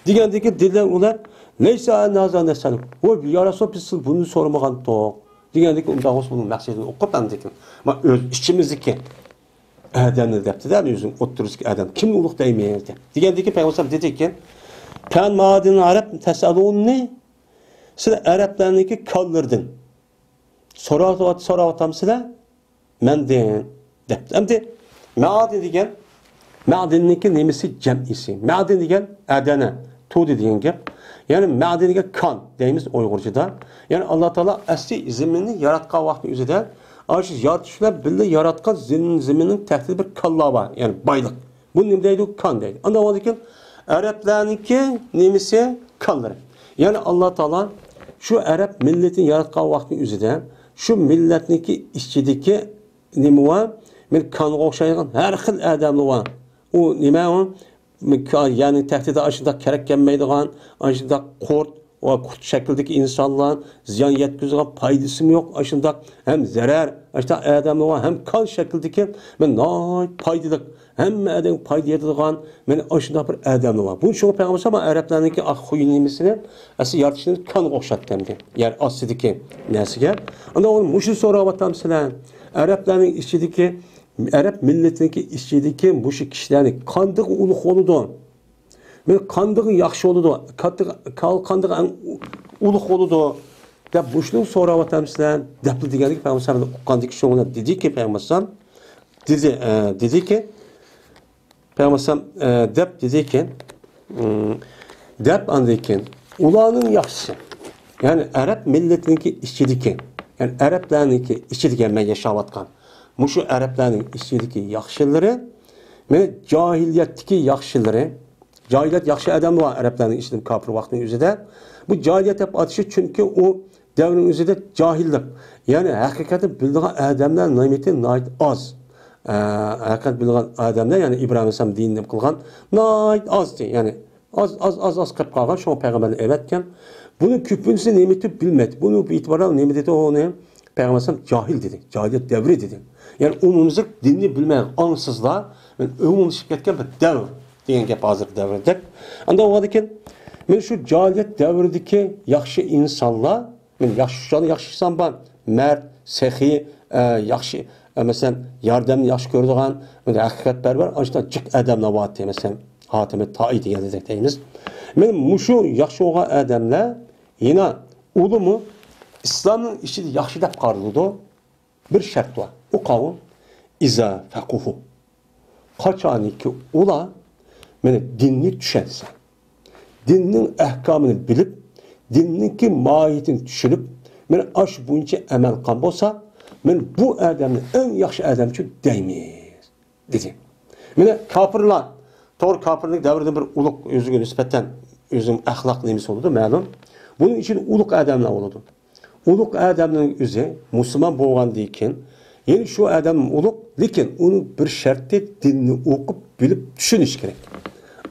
دېگەندىكى دېدىلەر ئۇلار، لەيسە ئەن ھازا نەسئەلۇك. ۋاي يا رەسۇل، بىز سىز بۇنى سورىمىغانتۇق. دېگەندىكى ئۇنداق بولسا بۇنىڭ مەقسىتىنى ئوقۇپ ئەمدىكى. ما ئۆز ئىچىمىزدىكى ئادەمنى دەپتىدە، ئۆزىنىڭ ئوتتۇرىسىدىكى ئادەم كىمنى ئۇلۇغ دەيمىز دەپ. دېگەندىكى پەيغەمبەر دېدىكى، كان مادىن ئەرەب تەسئەلۇننى، سىلەر ئەرەبلەرنىڭكى كانلىرىدىن سوراۋات-، سوراۋاتامسىلەر؟ مەندىن دەپتۇ. ئەمدى مەدىن دېگەن، مەدىننىڭكى نېمىسى جەمئىسى؟ مەدىن دېگەن ئەدەنە، تۇدى دېگەن گەپ. يەنى مەدىن دېگەن كان دەيمىز ئۇيغۇرچىدا. يەنى ئاللا تائالا ئەسلى زېمىننى ياراتقان ۋاقتىنىڭ ئۆزىدە، ئاشۇ يارىتىش بىلەن بىللە ياراتقان زېمىن، زېمىننىڭ تەھتىدە بىر كانلار بار، يەنى بايلىق. بۇنى نېمە دەيدۇ؟ كان دەيدۇ. ئانداق بولغاندىكىن ئەرەبلەرنىڭكى نېمىسى؟ كانلىرى. يەنى ئاللا تائالا شۇ ئەرەب مىللىتىنى ياراتقان ۋاقتىنىڭ ئۆزىدە شۇ مىللەتنىڭكى ئىچىدىكى نېمە بار؟ مەن كانغا ئوخشايدىغان ھەر خىل ئادەملەر بار. ئۇ نېمە ئۇ؟ يەرنىڭ تەھتىدە ئاشۇنداق كېرەك كەلمەيدىغان، ئاشۇنداق قۇرت، ۋە قۇرت شەكلىدىكى ئىنسانلار، زىيان يەتكۈزىدىغان، پايدىسىمۇ يوق، ئاشۇنداق ھەم زەرەر، ئاشۇنداق ئادەملەر بار، ھەم كان شەكلىدىكى، مەن ناھايىتى پايدىلىق، ھەممە ئادەمگە پايدا يېتىدىغان، مەن ئاشۇنداق بىر ئادەملەر بار. بۇ شۇڭا پەيغەمبەر ئەلەيھىسسالام ئەرەبلەرنىڭكى ئاق خۇي نېمىسىنى ئەسلى يارىتىشنى كانغا ئوخشاتتى ئەمدى. يەر ئاستىدىكى نەرسىگە. ئاندىن ئۇ مۇشۇنى سوراۋاتامسىلەر؟ ئەرەبلەرنىڭ ئىچىدىكى، ئەرەب مىللىتىنىڭكى ئىچىدىكى مۇشۇ كىشىلەرنى قاندىغا ئۇلۇغ بولىدۇ؟ مەن قاندىغا ياخشى بولىدۇ؟ قاندىغا، قاندىغا ئەڭ ئۇلۇغ بولىدۇ؟ دەپ مۇشۇنى سوراۋاتامسىلەر؟ دەپلا دېگەندىكى پەيغەمبەر ئۇققاندىكى شۇ دېدىكى پەيغەمبەر دېدى، ئە، دېدىكى، پەيغەمبەر ئەلەيھىسسالام، ئە، دەپ دېدىكەن، ئىم، دەپ ئاندىن كېيىن، ئۇلارنىڭ ياخشىسى، يەنى ئەرەب مىللىتىنىڭكى ئىچىدىكى، يەنى ئەرەبلەرنىڭكى ئىچىدىكى، مەن ياشاۋاتقان مۇشۇ ئەرەبلەرنىڭ ئىچىدىكى ياخشىلىرى، مەن جاھىلىيەتتىكى ياخشىلىرى، جاھىلىيەت ياخشى ئادەم بار ئەرەبلەرنىڭ ئىچىدە كاپىر ۋاقتىنىڭ ئۆزىدە. بۇ جاھىلىيەت دەپ ئاتىشى، چۈنكى ئۇ دەۋرنىڭ ئۆزىدە جاھىللىق، يەنى ھەقىقەتنى بىلىدىغان ئادەملەر ناھايىتى، ناھايىتى ئاز. ئە، ھەقىقەت بىلىدىغان ئادەملەر، يەنى ئىبراھىم ئەلەيھىسسالام دىنىنى قىلغان ناھايىتى ئاز، يەنى ئاز، ئاز، ئاز، ئاز قېلىپ قالغان، شۇڭا پەيغەمبەرنى ئەۋەتكەن. بۇنىڭ كۆپىنچىسى نېمە دەپ بىلمەيدۇ. بۇنى بۇ ئېتىباردا نېمە دېدى ئۇنى؟ پەيغەمبەر ئەلەيھىسسالام جاھىل دېدى، جاھىلىيەت دەۋرى دېدى. يەنى ئومۇميۈزلۈك دىننى بىلمەيدىغان ئاڭسىزلار، يەنى ئومۇملىشىپ كەتكەن بىر دەۋر دېگەن گەپ ھازىرقى دەۋردەك. ئاندىن ئۇ دېگەن، مەن شۇ جاھىلىيەت دەۋرىدىكى ياخشى ئىنسانلار، مەن ياخشى، شۇ چاغدا ياخشى ئىنسان بار، مەرد، سېخىي، ئە، ياخشى، ئە، مەسىلەن، ياردەمنى ياخشى كۆرىدىغان، مەن ھەقىقەتپەرۋەر، ئاشۇنداق جىق ئادەملەر بارتى، مەسىلەن، ھاتىمى تائى دېگەندەك دەيمىز. مەن مۇشۇ ياخشى بولغان ئادەملەر يەنە ئۇلىمۇ ئىسلامنىڭ ئىچىدە ياخشى دەپ قارىلىدۇ. بىر شەرت بار. ئۇ قاۋۇ، ئىزا فەقۇھۇ. قاچانكى ئۇلار مانا دىننى چۈشەنسە، دىننىڭ ئەھكامىنى بىلىپ، دىننىڭكى ماھىيىتىنى چۈشىنىپ، مانا ئاشۇ بويىچە ئەمەل قىلغان بولسا، مانا بۇ ئادەمنى ئەڭ ياخشى ئادەم دەيمىز، دېدى. مانا كاپىرلار، توغرا، كاپىرلىق دەۋرىدە بىر ئۇلۇغ، ئۆزىگە نىسبەتەن ئۆزىنىڭ ئەخلاق نېمىسى بولىدۇ، مەلۇم. بۇنىڭ ئىچىدە ئۇلۇغ ئادەملەر بولىدۇ. ئۇلۇغ ئادەمنىڭ ئۆزى مۇسۇلمان بولغاندىن كېيىن، يەنى شۇ ئادەم ئۇلۇغ، لېكىن ئۇنىڭ بىر شەرتى، دىننى ئوقۇپ، بىلىپ، چۈشىنىش كېرەك.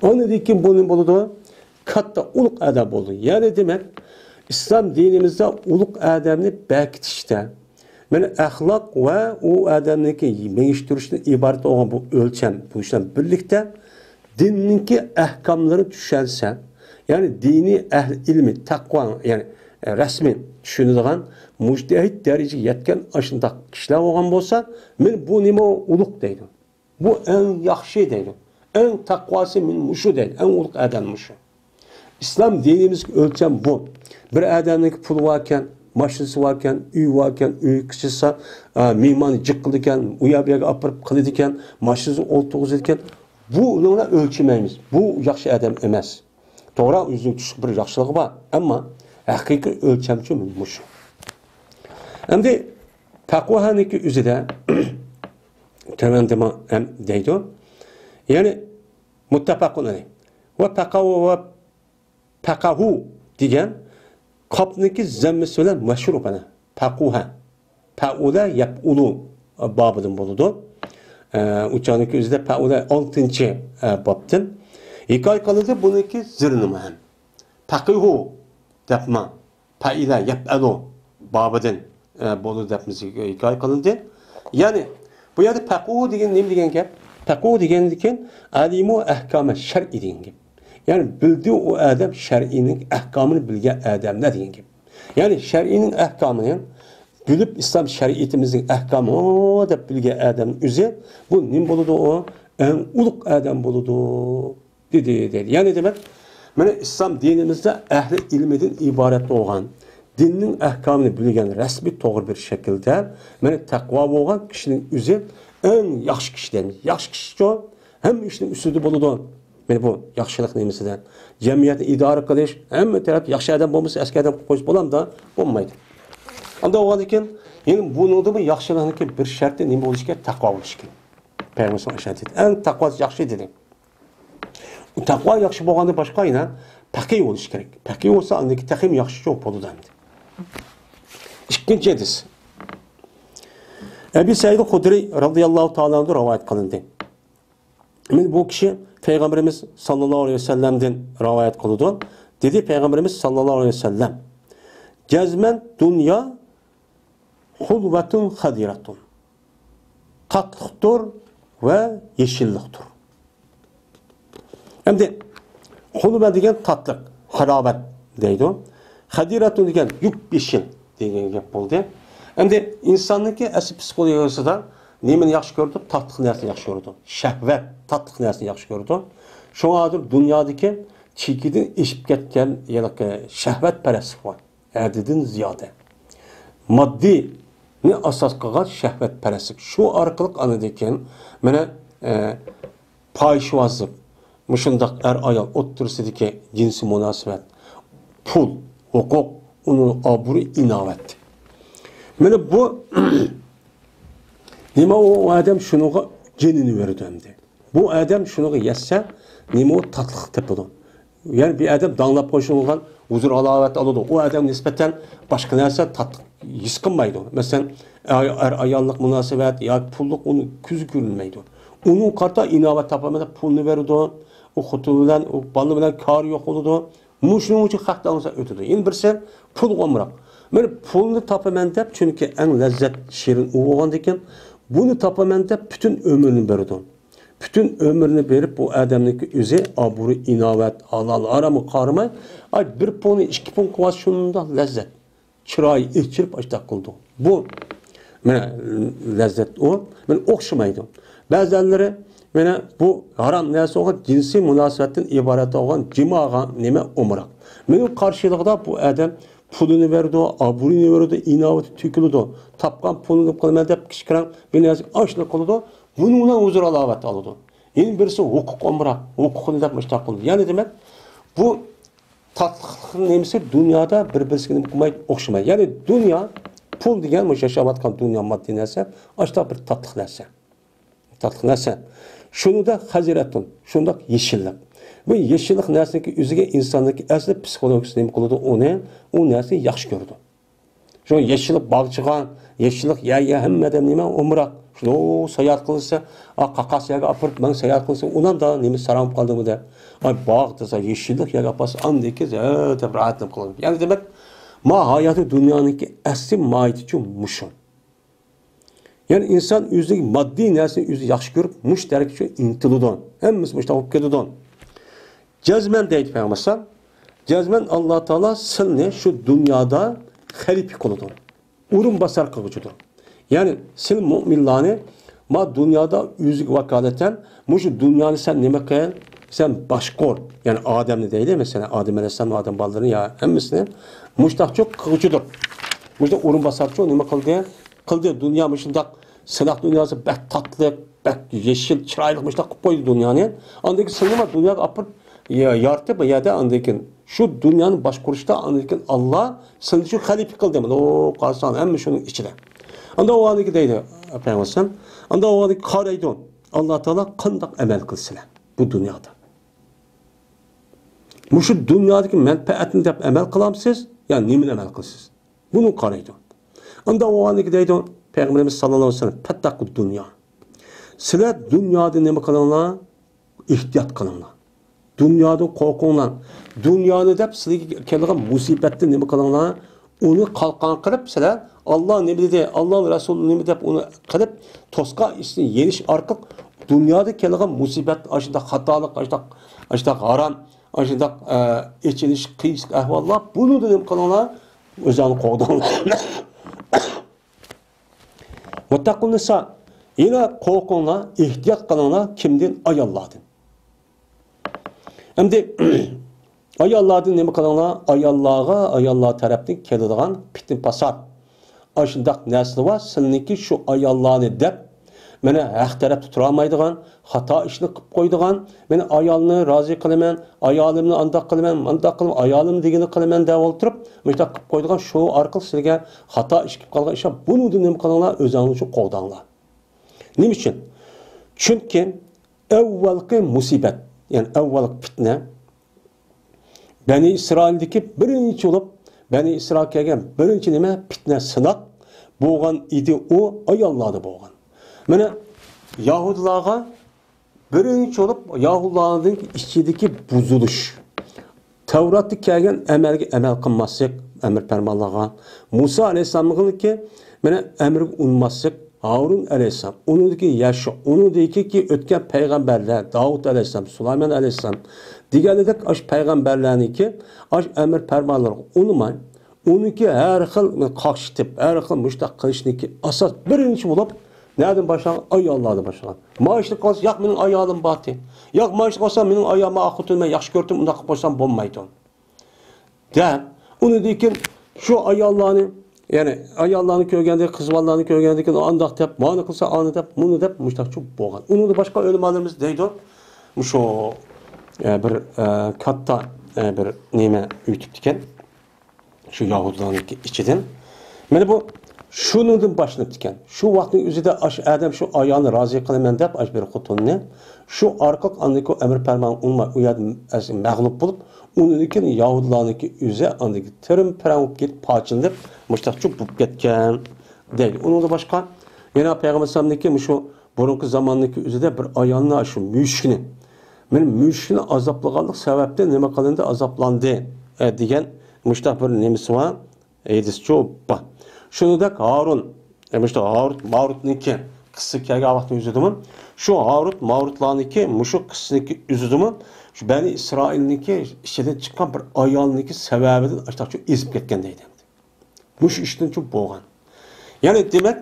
ئاندىن كېيىن بۇ نېمە بولىدۇ؟ كاتتا ئۇلۇغ ئادەم بولىدۇ. يەنى دېمەك، ئىسلام دىنىمىزدا ئۇلۇغ ئادەمنى بېكىتىشتە، مانا ئەخلاق ۋە ئۇ ئادەمنىڭكى مېڭىشتۈرۈشتىن ئىبارەت بولغان بۇ ئۆلچەم، بۇ ئىش بىلەن بىرلىكتە، دىننىڭكى ئەھكاملىرىنى چۈشەنسە، يەنى دىنىي ئەھلى ئىلمى، تەقۋا، يەنى، ئە، رەسمىي چۈشىنىدىغان، مۇجتەھىد دەرىجىگە يەتكەن ئاشۇنداق كىشىلەر بولغان بولسا، مانا بۇ نېمە ئۇلۇغ دەيدۇ. بۇ ئەڭ ياخشى دەيدۇ. ئەڭ تەقۋاسى مانا مۇشۇ دەيدۇ. ئەڭ ئۇلۇغ ئادەم مۇشۇ. ئىسلام دىنىمىزدىكى ئۆلچەم بۇ. بىر ئادەمنىڭكى پۇلى باركەن، ماشىنىسى باركەن، ئۆيى باركەن، ئۆيگە چىقسا، ئە، مېھماننى جىق قىلىدىكەن، ئۇ يەر بۇ يەرگە ئاپىرىپ قىلىدىكەن، ماشىنىسىنى ئولتۇرغۇزىدىكەن. بۇ ئۇنىڭ بىلەن ئۆلچىمەيمىز. بۇ ياخشى ئادەم ئەمەس. توغرا، ئۆزىنىڭ كۈچلۈك بىر ياخشىلىقى بار، ئەمما ھەقىقىي ئۆلچەمچۇ مۇشۇ. ئەمدى پەقۇھەنىڭكى ئۆزىدە تۆۋەندىمۇ ھەم دەيدۇ. يەنى مۇتتەپەقۇن ئەلەيھ. ۋە پەقەۋۇ ۋە پەقەھۇ دېگەن قاپنىڭكى زەممىسى بىلەن مەشھۇر بۇنى. پەقۇھە. پەئۇلە يەپئۇلۇ بابىدىن بولىدۇ. ئە، ئۇ چاغنىڭكى ئۆزىدە پەئۇلە ئالتىنچى، ئە، بابتىن ھېكايە قىلىندى. بۇنىڭكى زىرنىمۇ ھەم. پەقىھۇ دەپمۇ، پەئىلە يەپئەلۇ بابىدىن، ئە، بولىدۇ دەپ ھېكايە قىلىندى. يەنى بۇ يەردە پەقۇھۇ دېگەن نېمە دېگەن گەپ؟ پەقۇھۇ دېگەندىكىن ئەلىمۇ ئەھكامە شەرئى دېگەن گەپ. يەنى بىلدى ئۇ ئادەم شەرئىنىڭ ئەھكامىنى بىلگەن ئادەملەر دېگەن گەپ. يەنى شەرئىنىڭ ئەھكامىنى بىلىپ، ئىسلام شەرىئىتىمىزنىڭ ئەھكامى دەپ بىلگەن ئادەمنىڭ ئۆزى، بۇ نېمە بولىدۇ ئۇ؟ ئەڭ ئۇلۇغ ئادەم بولىدۇ، دېدى، دەيدۇ. يەنى دېمەك، مانا ئىسلام دىنىمىزدا ئەھلى ئىلمىدىن ئىبارەت بولغان، دىننىڭ ئەھكامىنى بىلگەن رەسمىي توغرا بىر شەكىلدە، مانا تەقۋا بولغان كىشىنىڭ ئۆزى ئەڭ ياخشى كىشى دەيمىز. ياخشى كىشىچۇ؟ ھەممە ئىشنىڭ ئۈستىدە بولىدۇ. مانا بۇ ياخشىلىق نېمىسىدە. جەمئىيەتنى ئىدارە قىلىش، ھەممە تەرەپ ياخشى ئادەم بولمىسا، ئەسكى ئادەم قىلىپ قويسا بولامدا؟ بولمايدۇ. ئانداق بولغاندىن كېيىن، يەنە بۇنىڭدىمۇ ياخشىلىقنىڭكى بىر شەرتى نېمە بولۇشى كېرەك؟ تەقۋا بولۇشى كېرەك. پەيغەمبەر ئەلەيھىسسالام ئاشۇنداق دېدى. ئەڭ تەقۋاسى ياخشى دېدى. تەقۋا ياخشى بولغاندىن باشقا يەنە پەقىھ بولۇشى كېرەك. پەقىھ بولسا، ئاندىن كېيىن تېخىمۇ ياخشى بولىدۇ ئەمدى. ئىككىنچى ھەدىس. ئەبى سەئىد خۇدرىي رەزىيەللاھۇ تائالا ئەنھۇ رىۋايەت قىلىندى. مانا بۇ كىشى پەيغەمبىرىمىز ساللاللاھۇ ئەلەيھى ۋەسەللەمدىن رىۋايەت قىلىدۇ. دېدى پەيغەمبىرىمىز ساللاللاھۇ ئەلەيھى ۋەسەللەم، جەزمەن دۇنيا خۇلۋەتۇن خەدىرەتۇن. تاتلىقتۇر ۋە يېشىللىقتۇر. ئەمدى خۇلۋە دېگەن تاتلىق، خالاۋەت دەيدۇ. خەدىرەتۇن دېگەن يۇپ-يېشىل دېگەن گەپ بولدى. ئەمدى ئىنساننىڭكى ئەسلى پسىخولوگىيەسىدا نېمىنى ياخشى كۆرىدۇ؟ تاتلىق نەرسىنى ياخشى كۆرىدۇ. شەھۋەت، تاتلىق نەرسىنى ياخشى كۆرىدۇ. شۇڭا ھازىر دۇنيادىكى چېكىدىن ئېشىپ كەتكەن ھېلىقى شەھۋەتپەرەسلىك بار. ھەددىدىن زىيادە. ماددىينى ئاساس قىلغان شەھۋەتپەرەسلىك. شۇ ئارقىلىق ئاندىن كېيىن مانا، ئە، پاھىشۋازلىق، مۇشۇنداق ئەر-ئايال ئوتتۇرىسىدىكى جىنسىي مۇناسىۋەت، پۇل، ھوقۇق، ئۇنىڭ ئابرۇي، ئىناۋەت. مانا بۇ نېمە، ئۇ ئادەم شۇنىڭغا جېنىنى بېرىدۇ ئەمدى. بۇ ئادەم شۇنىڭغا يەتسە، نېمە، ئۇ تاتلىق تېپىدۇ. يەنى بىر ئادەم داڭلاپ قويۇشى بولغان ھۇزۇر-ھالاۋەت ئالىدۇ. ئۇ ئادەمگە نىسبەتەن باشقا نەرسە تاتلىق ھېس قىلمايدۇ. مەسىلەن، ئەر-ئاياللىق مۇناسىۋەت ياكى پۇللۇق ئۇنى كۆزى كۆرۈنمەيدۇ. ئۇنىڭغا قارىتا ئىناۋەت تاپالمايدۇ، پۇلنى بېرىدۇ. ئۇ خوتۇن بىلەن، ئۇ بالا بىلەن كارى يوق بولىدۇ. مۇشۇنىڭ ئۈچۈن خەق داڭلىسا ئۆتىدۇ. يەنە بىرسى پۇلغا ئومراق. مانا پۇلنى تاپىمەن دەپ، چۈنكى ئەڭ لەززەت، شېرىن ئۇ بولغاندىكىن، بۇنى تاپىمەن دەپ پۈتۈن ئۆمرىنى بېرىدۇ. پۈتۈن ئۆمرىنى بېرىپ، بۇ ئادەمنىڭكى ئۆزى ئابرۇي، ئىناۋەت، ھالال، ھارامغا قارىماي، ئاي، بىر پۇڭنى ئىككى پۇڭ قىلىۋالسا شۇنداق لەززەت. چىرايى ئېچىلىپ ئاشتاق قىلىدۇ. بۇ، مانا، لەززەت ئۇ. مانا ئوخشىمايدۇ. بەزەنلىرى، مانا، بۇ ھارام نەرسە بولغان جىنسىي مۇناسىۋەتتىن ئىبارەت بولغان جىماغا نېمە ئومراق. مېنىڭ قارشىلىقىدا بۇ ئادەم پۇلىنى بېرىدۇ، ئابرۇيىنى بېرىدۇ، ئىناۋىتى تۆكۈلىدۇ. تاپقان پۇلىنى قىلىمەن دەپ كىچىكرەك بىر نەرسە ئاشۇنداق قىلىدۇ. بۇنىڭ بىلەن ھۇزۇر ھالاۋەت ئالىدۇ. يەنە بىرسى ھوقۇق ئومراق، ھوقۇقىنى دەپ مۇشتاق قىلىدۇ. يەنى دېمەك، بۇ تاتلىقلىقنىڭ نېمىسى؟ دۇنيادا بىر-بىرسىگە نېمە قىلماي، ئوخشىماي. يەنى دۇنيا، پۇل دېگەن مۇشۇ ياشاۋاتقان دۇنيا، ماددىي نەرسە، ئاشۇنداق بىر تاتلىق نەرسە. تاتلىق نەرسە. شۇنىڭدا خەزىرەتۇن، شۇنداق يېشىللىق. بۇ يېشىللىق نەرسىنىڭكى ئۆزىگە ئىنساننىڭكى ئەسلى پسىخولوگىيىسى نېمە قىلىدۇ؟ ئۇنى، ئۇ نەرسىنى ياخشى كۆرىدۇ. شۇ يېشىللىق باغچىغا، يېشىللىق يەرگە ھەممە ئادەم نېمە ئومراق. شۇ ساياھەت قىلسا، ئا، قاقاس يەرگە ئاپىرىپ، مەن ساياھەت قىلسام، ئۇنام دا نېمە ساراڭ قالدىمۇ دەپ. ئاي، باغ دېسە، يېشىللىق يەرگە ئاپارسا، ئاندىن كېيىن، ھە، دەپ راھەتلىنىپ قالىدۇ. يەنى دېمەك، ما ھاياتى دۇنيانىڭكى ئەسلى ماھىيىتىچۇ مۇشۇ. يەنى ئىنسان ئۆزىنىڭ ماددىي نەرسىنى ئۆزى ياخشى كۆرۈپ، مۇشۇ تەرەپ ئۈچۈن ئىنتىلىدۇ. ھەممىسى مۇشۇنداق بولۇپ كېتىدۇ. جەزمەن دەيدۇ پەيغەمبەر ئەلەيھىسسالام، جەزمەن ئاللا تائالا سىلنى شۇ دۇنيادا خەلىپە قىلىدۇ. ئورۇنباسار قىلغۇچىدۇر. يەنى سىل مۆمىنلارنى ما دۇنيادا ئۆزىگە ۋاكالىتەن، مۇشۇ دۇنيانى سەن نېمە قىل؟ سەن باشقۇر. يەنى ئادەمنى دەيلى، مەسىلەن، ئادەم ئەلەيھىسسالام، ئادەم بالىلىرىنى يا ھەممىسىنى مۇشتاقچۇ قىلغۇچىدۇر. مۇشۇنداق ئورۇنباسارچۇ نېمە قىلدى؟ قىلدى. دۇنيا مۇشۇنداق سىناق دۇنياسى بەك تاتلىق، بەك يېشىل، چىرايلىق مۇشۇنداق قىلىپ قويدى دۇنيانى. ئاندىن كېيىن سىلنى ما دۇنياغا ئاپىرىپ يا-، يارىتىپ، بۇ يەردە ئاندىن كېيىن شۇ دۇنيانى باشقۇرۇشتا ئاندىن كېيىن ئاللا سىلنى شۇ خەلىپە قىلدى. مانا، ئو، قارىساڭ، ھەممە شۇنىڭ ئىچىدە. ئاندا ئۇ ئاندىكى دەيدۇ، پەيغەمبەر ئەلەيھىسسالام. ئاندا ئۇ ئاندىكى قارايدۇ، ئاللا تائالا قانداق ئەمەل قىلسىلەر بۇ دۇنيادا. مۇشۇ دۇنيادىكى مەنپەئەتنى دەپ ئەمەل قىلامسىز يا نېمىنى ئەمەل قىلىسىز؟ بۇنى قارايدۇ. ئاندا ئۇ ئاندىكى دەيدۇ، پەيغەمبىرىمىز ساللاللاھۇ ئەلەيھى ۋەسەللەم، پەتتەقۇ دۇنيا. سىلەر دۇنيادا نېمە قىلىڭلار؟ ئېھتىيات قىلىڭلار. دۇنيادىن قورقۇڭلار. دۇنيانى دەپ سىلەرگە كېلىدىغان مۇسىبەتتىن نېمە قىلىڭلار؟ ئۇنى قالقان قىلىپ سىلەر، ئاللا نېمە دېدى، ئاللا رەسۇلى نېمە دەپ ئۇنى قىلىپ، توسقا ئىشنى يېنىش ئارقىلىق دۇنيادا كېلىدىغان مۇسىبەت، ئاشۇنداق خاتالىق، ئاشۇنداق، ئاشۇنداق ھارام، ئاشۇنداق، ئە، ئېچىنىش، قىيىنچىلىق ئەھۋاللار، بۇنىڭدىن نېمە قىلىڭلار؟ ئۆزۈڭلارنى قوغداڭلار. ۋەتتەقۇن نىسا، يەنە قورقۇڭلار، ئېھتىيات قىلىڭلار، كىمدىن؟ ئاياللاردىن. ئەمدى ئاياللاردىن نېمە قىلىڭلار؟ ئاياللارغا، ئاياللار تەرەپتىن كېلىدىغان پىتنە پاسات، ئاشۇنداق نەرسىلەر بار، سىلىنىڭكى شۇ ئاياللارنى دەپ، مانا ھەق تەرەپتە تۇرالمايدىغان، خاتا ئىشنى قىلىپ قويىدىغان، مانا ئايالنى رازى قىلىمەن، ئايالىمنى ئانداق قىلىمەن، مانداق قىلىمەن، ئايالىم دېگىنىنى قىلىمەن دەپ ئولتۇرۇپ، مۇشۇنداق قىلىپ قويىدىغان، شۇ ئارقىلىق سىلىگە خاتا ئىش كېلىپ قالغان ئىشلار، بۇنىڭدىن نېمە قىلىڭلار؟ ئۆزۈڭلارنى شۇ قوغداڭلار. نېمە ئۈچۈن؟ چۈنكى ئەۋۋەلقى مۇسىبەت، يەنى ئەۋۋەلقى پىتنە، بەنى ئىسرائىلدىكى بىرىنچى بولۇپ، بەنى ئىسرائىلغا كەلگەن بىرىنچى نېمە؟ پىتنە، سىناق بولغان ئىدى، ئۇ ئاياللاردا بولغان. مانا يەھۇدىيلارغا بىرىنچى بولۇپ يەھۇدىيلارنىڭ ئىچىدىكى بۇزۇلۇش. تەۋراتتا كەلگەن ئەمەلگە ئەمەل قىلماسلىق، ئەمىر پەرمانلارغا. مۇسا ئەلەيھىسسالامنىڭكى مانا ئەمرىگە ئۇنماسلىق، ھارۇن ئەلەيھىسسالام، ئۇنىڭدىكى يەشۇ، ئۇنىڭدىكى ئۆتكەن پەيغەمبەرلەر، داۋۇت ئەلەيھىسسالام، سۇلايمان ئەلەيھىسسالام دېگەندەك ئاشۇ پەيغەمبەرلەرنىڭكى ئاشۇ ئەمىر پەرمانلىرىغا ئۇنىماي، ئۇنىڭكى ھەر خىل قاقشىتىپ، ھەر خىل مۇشتاق قىلىشنىڭكى ئاساس بىرىنچى بولۇپ نەدىن باشلانغان؟ ئاياللاردىن باشلانغان. مانا ئىشنى قىلسا، ياق، مېنىڭ ئايالىم بارتى. ياق، مانا ئىشنى قىلسا، مېنىڭ ئايالىم، مەن ئاق خوتۇن، مەن ياخشى كۆردۈم، ئۇنداق قىلىپ قويسام بولمايدۇ. دەپ، ئۇنىڭدىن كېيىن شۇ ئاياللارنى، يەنى ئاياللارنى كۆرگەندە، قىز بالىلارنى كۆرگەندىن كېيىن ئانداق دەپ، مانا قىلسا ئانى دەپ، مۇنى دەپ، مۇشتاقچۇ بولغان. ئۇنىڭدا باشقا ئۆلىمالىرىمىز دەيدۇ، مۇشۇ، ئە، بىر، ئە، كاتتا، ئە، بىر نېمە ئۆتۈپتىكەن. شۇ يەھۇدىيلارنىڭكى ئىچىدىن. مانا بۇ شۇنىڭدىن باشلىنىپتىكەن. شۇ ۋاقىتنىڭ ئۆزىدە ئاش ئادەم شۇ ئايالنى رازى قىلىمەن دەپ، ئاش بىر خوتۇننى شۇ ئارقىلىق ئاندىن كېيىن ئەمر پەرمان ئۇنىڭ ئۇ يەردە مەغلۇپ بولۇپ، ئۇنىڭدىن كېيىن يەھۇدىيلارنىڭكى ئۆزى ئاندىن كېيىن تىرىم پىرەڭ بولۇپ كېتىپ، پارچىلىنىپ، مۇشتاق چۇ بولۇپ كەتكەن دەيدۇ. ئۇنىڭدىن باشقا يەنە پەيغەمبەر ئەلەيھىسسالامنىڭكى مۇشۇ بۇرۇنقى زاماننىڭكى ئۆزىدە بىر ئايالنى شۇ مۈشۈكنى، مېنىڭ مۈشۈكنى ئازابلىغانلىق سەۋەبتىن نېمە قىلىندى، ئازابلاندى، ئە، دېگەن مۇشتاق بىر نېمىسى بار، ھەدىسچۇ بار. شۇنىڭدەك ھارۇن، ئە، مۇشتاق ھاروت ماروتنىڭكى قىسسىسى كەلگەن ۋاقىتنىڭ ئۆزىدىمۇ، شۇ ھاروت ماروتلارنىڭكى مۇشۇ قىسسىنىڭكى ئۆزىدىمۇ شۇ بەنى ئىسرائىلنىڭكى ئىچىدىن چىققان بىر ئايالنىڭكى سەۋەبىدىن ئاشتاقچۇ ئېزىپ كەتكەن دەيدۇ. مۇشۇ ئىشتىنچۇ بولغان. يەنى دېمەك،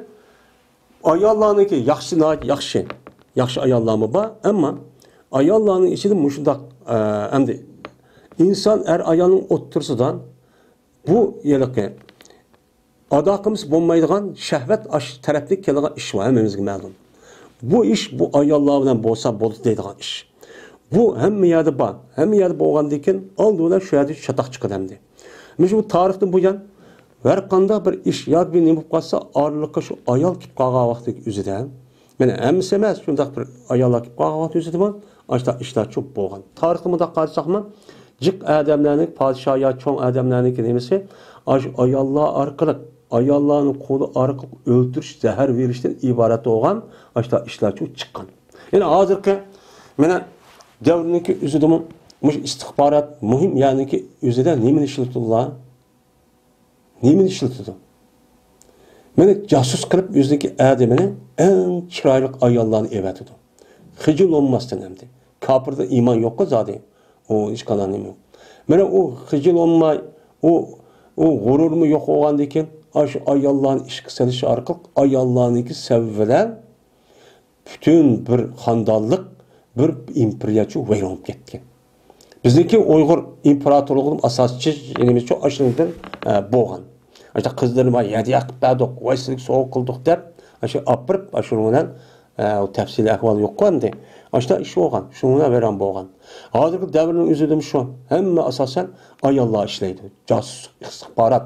ئاياللارنىڭكى ياخشى، ناھايىتى ياخشى، ياخشى ئاياللارمۇ بار، ئەمما ئاياللارنىڭ ئىچىدە مۇشۇنداق، ئە، ئەمدى ئىنسان ئەر ئايالنىڭ ئوتتۇرىسىدا بۇ ھېلىقى ئادا قىلمىسا بولمايدىغان شەھۋەت ئاش تەرەپتىن كېلىدىغان ئىش بار، ھەممىمىزگە مەلۇم. بۇ ئىش بۇ ئاياللار بىلەن بولسا بولدى دەيدىغان ئىش. بۇ ھەممە يەردە بار. ھەممە يەردە بولغاندىن كېيىن ئالدى بىلەن شۇ يەردە چاتاق چىقىدۇ ئەمدى. مۇشۇ تارىختىن بۇيان ھەر قانداق بىر ئىش ياكى بىر نېمە بولۇپ قالسا، ئارىلىققا شۇ ئايال كېلىپ قالغان ۋاقتىدىكى ئۆزىدە، مانا ھەممىسى ئەمەس، شۇنداق بىر ئاياللار كېلىپ قالغان ۋاقتى ئۆزىدىمۇ ئاشۇنداق ئىشلار چوپ بولغان. تارىختا مۇنداق قارىساقمۇ، جىق ئادەملەرنىڭ، پادىشاھ يا چوڭ ئادەملەرنىڭكى نېمىسى، ئاشۇ ئاياللار ئارقىلىق، ئاياللارنىڭ قولى ئارقىلىق ئۆلتۈرۈش، زەھەر بېرىشتىن ئىبارەت بولغان ئاشۇنداق ئىشلار چوپ چىققان. يەنە ھازىرقى مانا دەۋرنىڭكى ئۆزىدىمۇ مۇشۇ ئىستىخبارات مۇھىم يەرنىڭكى ئۆزىدە نېمىنى ئىشلىتىدۇ؟ نېمىنى ئىشلىتىدۇ؟ مانا جاسۇس قىلىپ ئۆزىنىڭكى ئادىمىنى ئەڭ چىرايلىق ئاياللارنى ئەۋەتىدۇ. خىجىل بولماستىن ئەمدى. كاپىردا ئىمان يوققۇ زادى. ئۇ ھېچقانداق نېمە يوق. مانا ئۇ خىجىل بولماي، ئۇ، ئۇ غۇرۇرمۇ يوق بولغاندىن كېيىن، ئاشۇ ئاياللارنى ئىشقا سېلىش ئارقىلىق ئاياللارنىڭكى سەۋەبى بىلەن پۈتۈن بىر خاندانلىق، بىر ئىمپېرىيەچۇ ۋەيران بولۇپ كەتكەن. بىزنىڭكى ئۇيغۇر ئىمپېراتورلۇقىنىڭ ئاساسچى نېمىسى ئاشۇنىڭدىن، ئە، بولغان. ئاشۇ قىزلىرىنى ۋاي ھەدىيە قىلىپ بەردۇق، ۋاي سىزگە سوۋغا قىلدۇق دەپ، ئاشۇ ئاپىرىپ، ئاشۇنىڭ بىلەن، ئە، تەپسىلىي ئەھۋال يوققۇ ئەمدى. ئاشۇنداق ئىش بولغان، شۇنىڭ بىلەن ۋەيران بولغان. ھازىرقى دەۋرنىڭ ئۆزىدىمۇ شۇ، ھەممە ئاساسەن ئاياللار ئىشلەيدۇ. جاسۇس، ئىستىخبارات.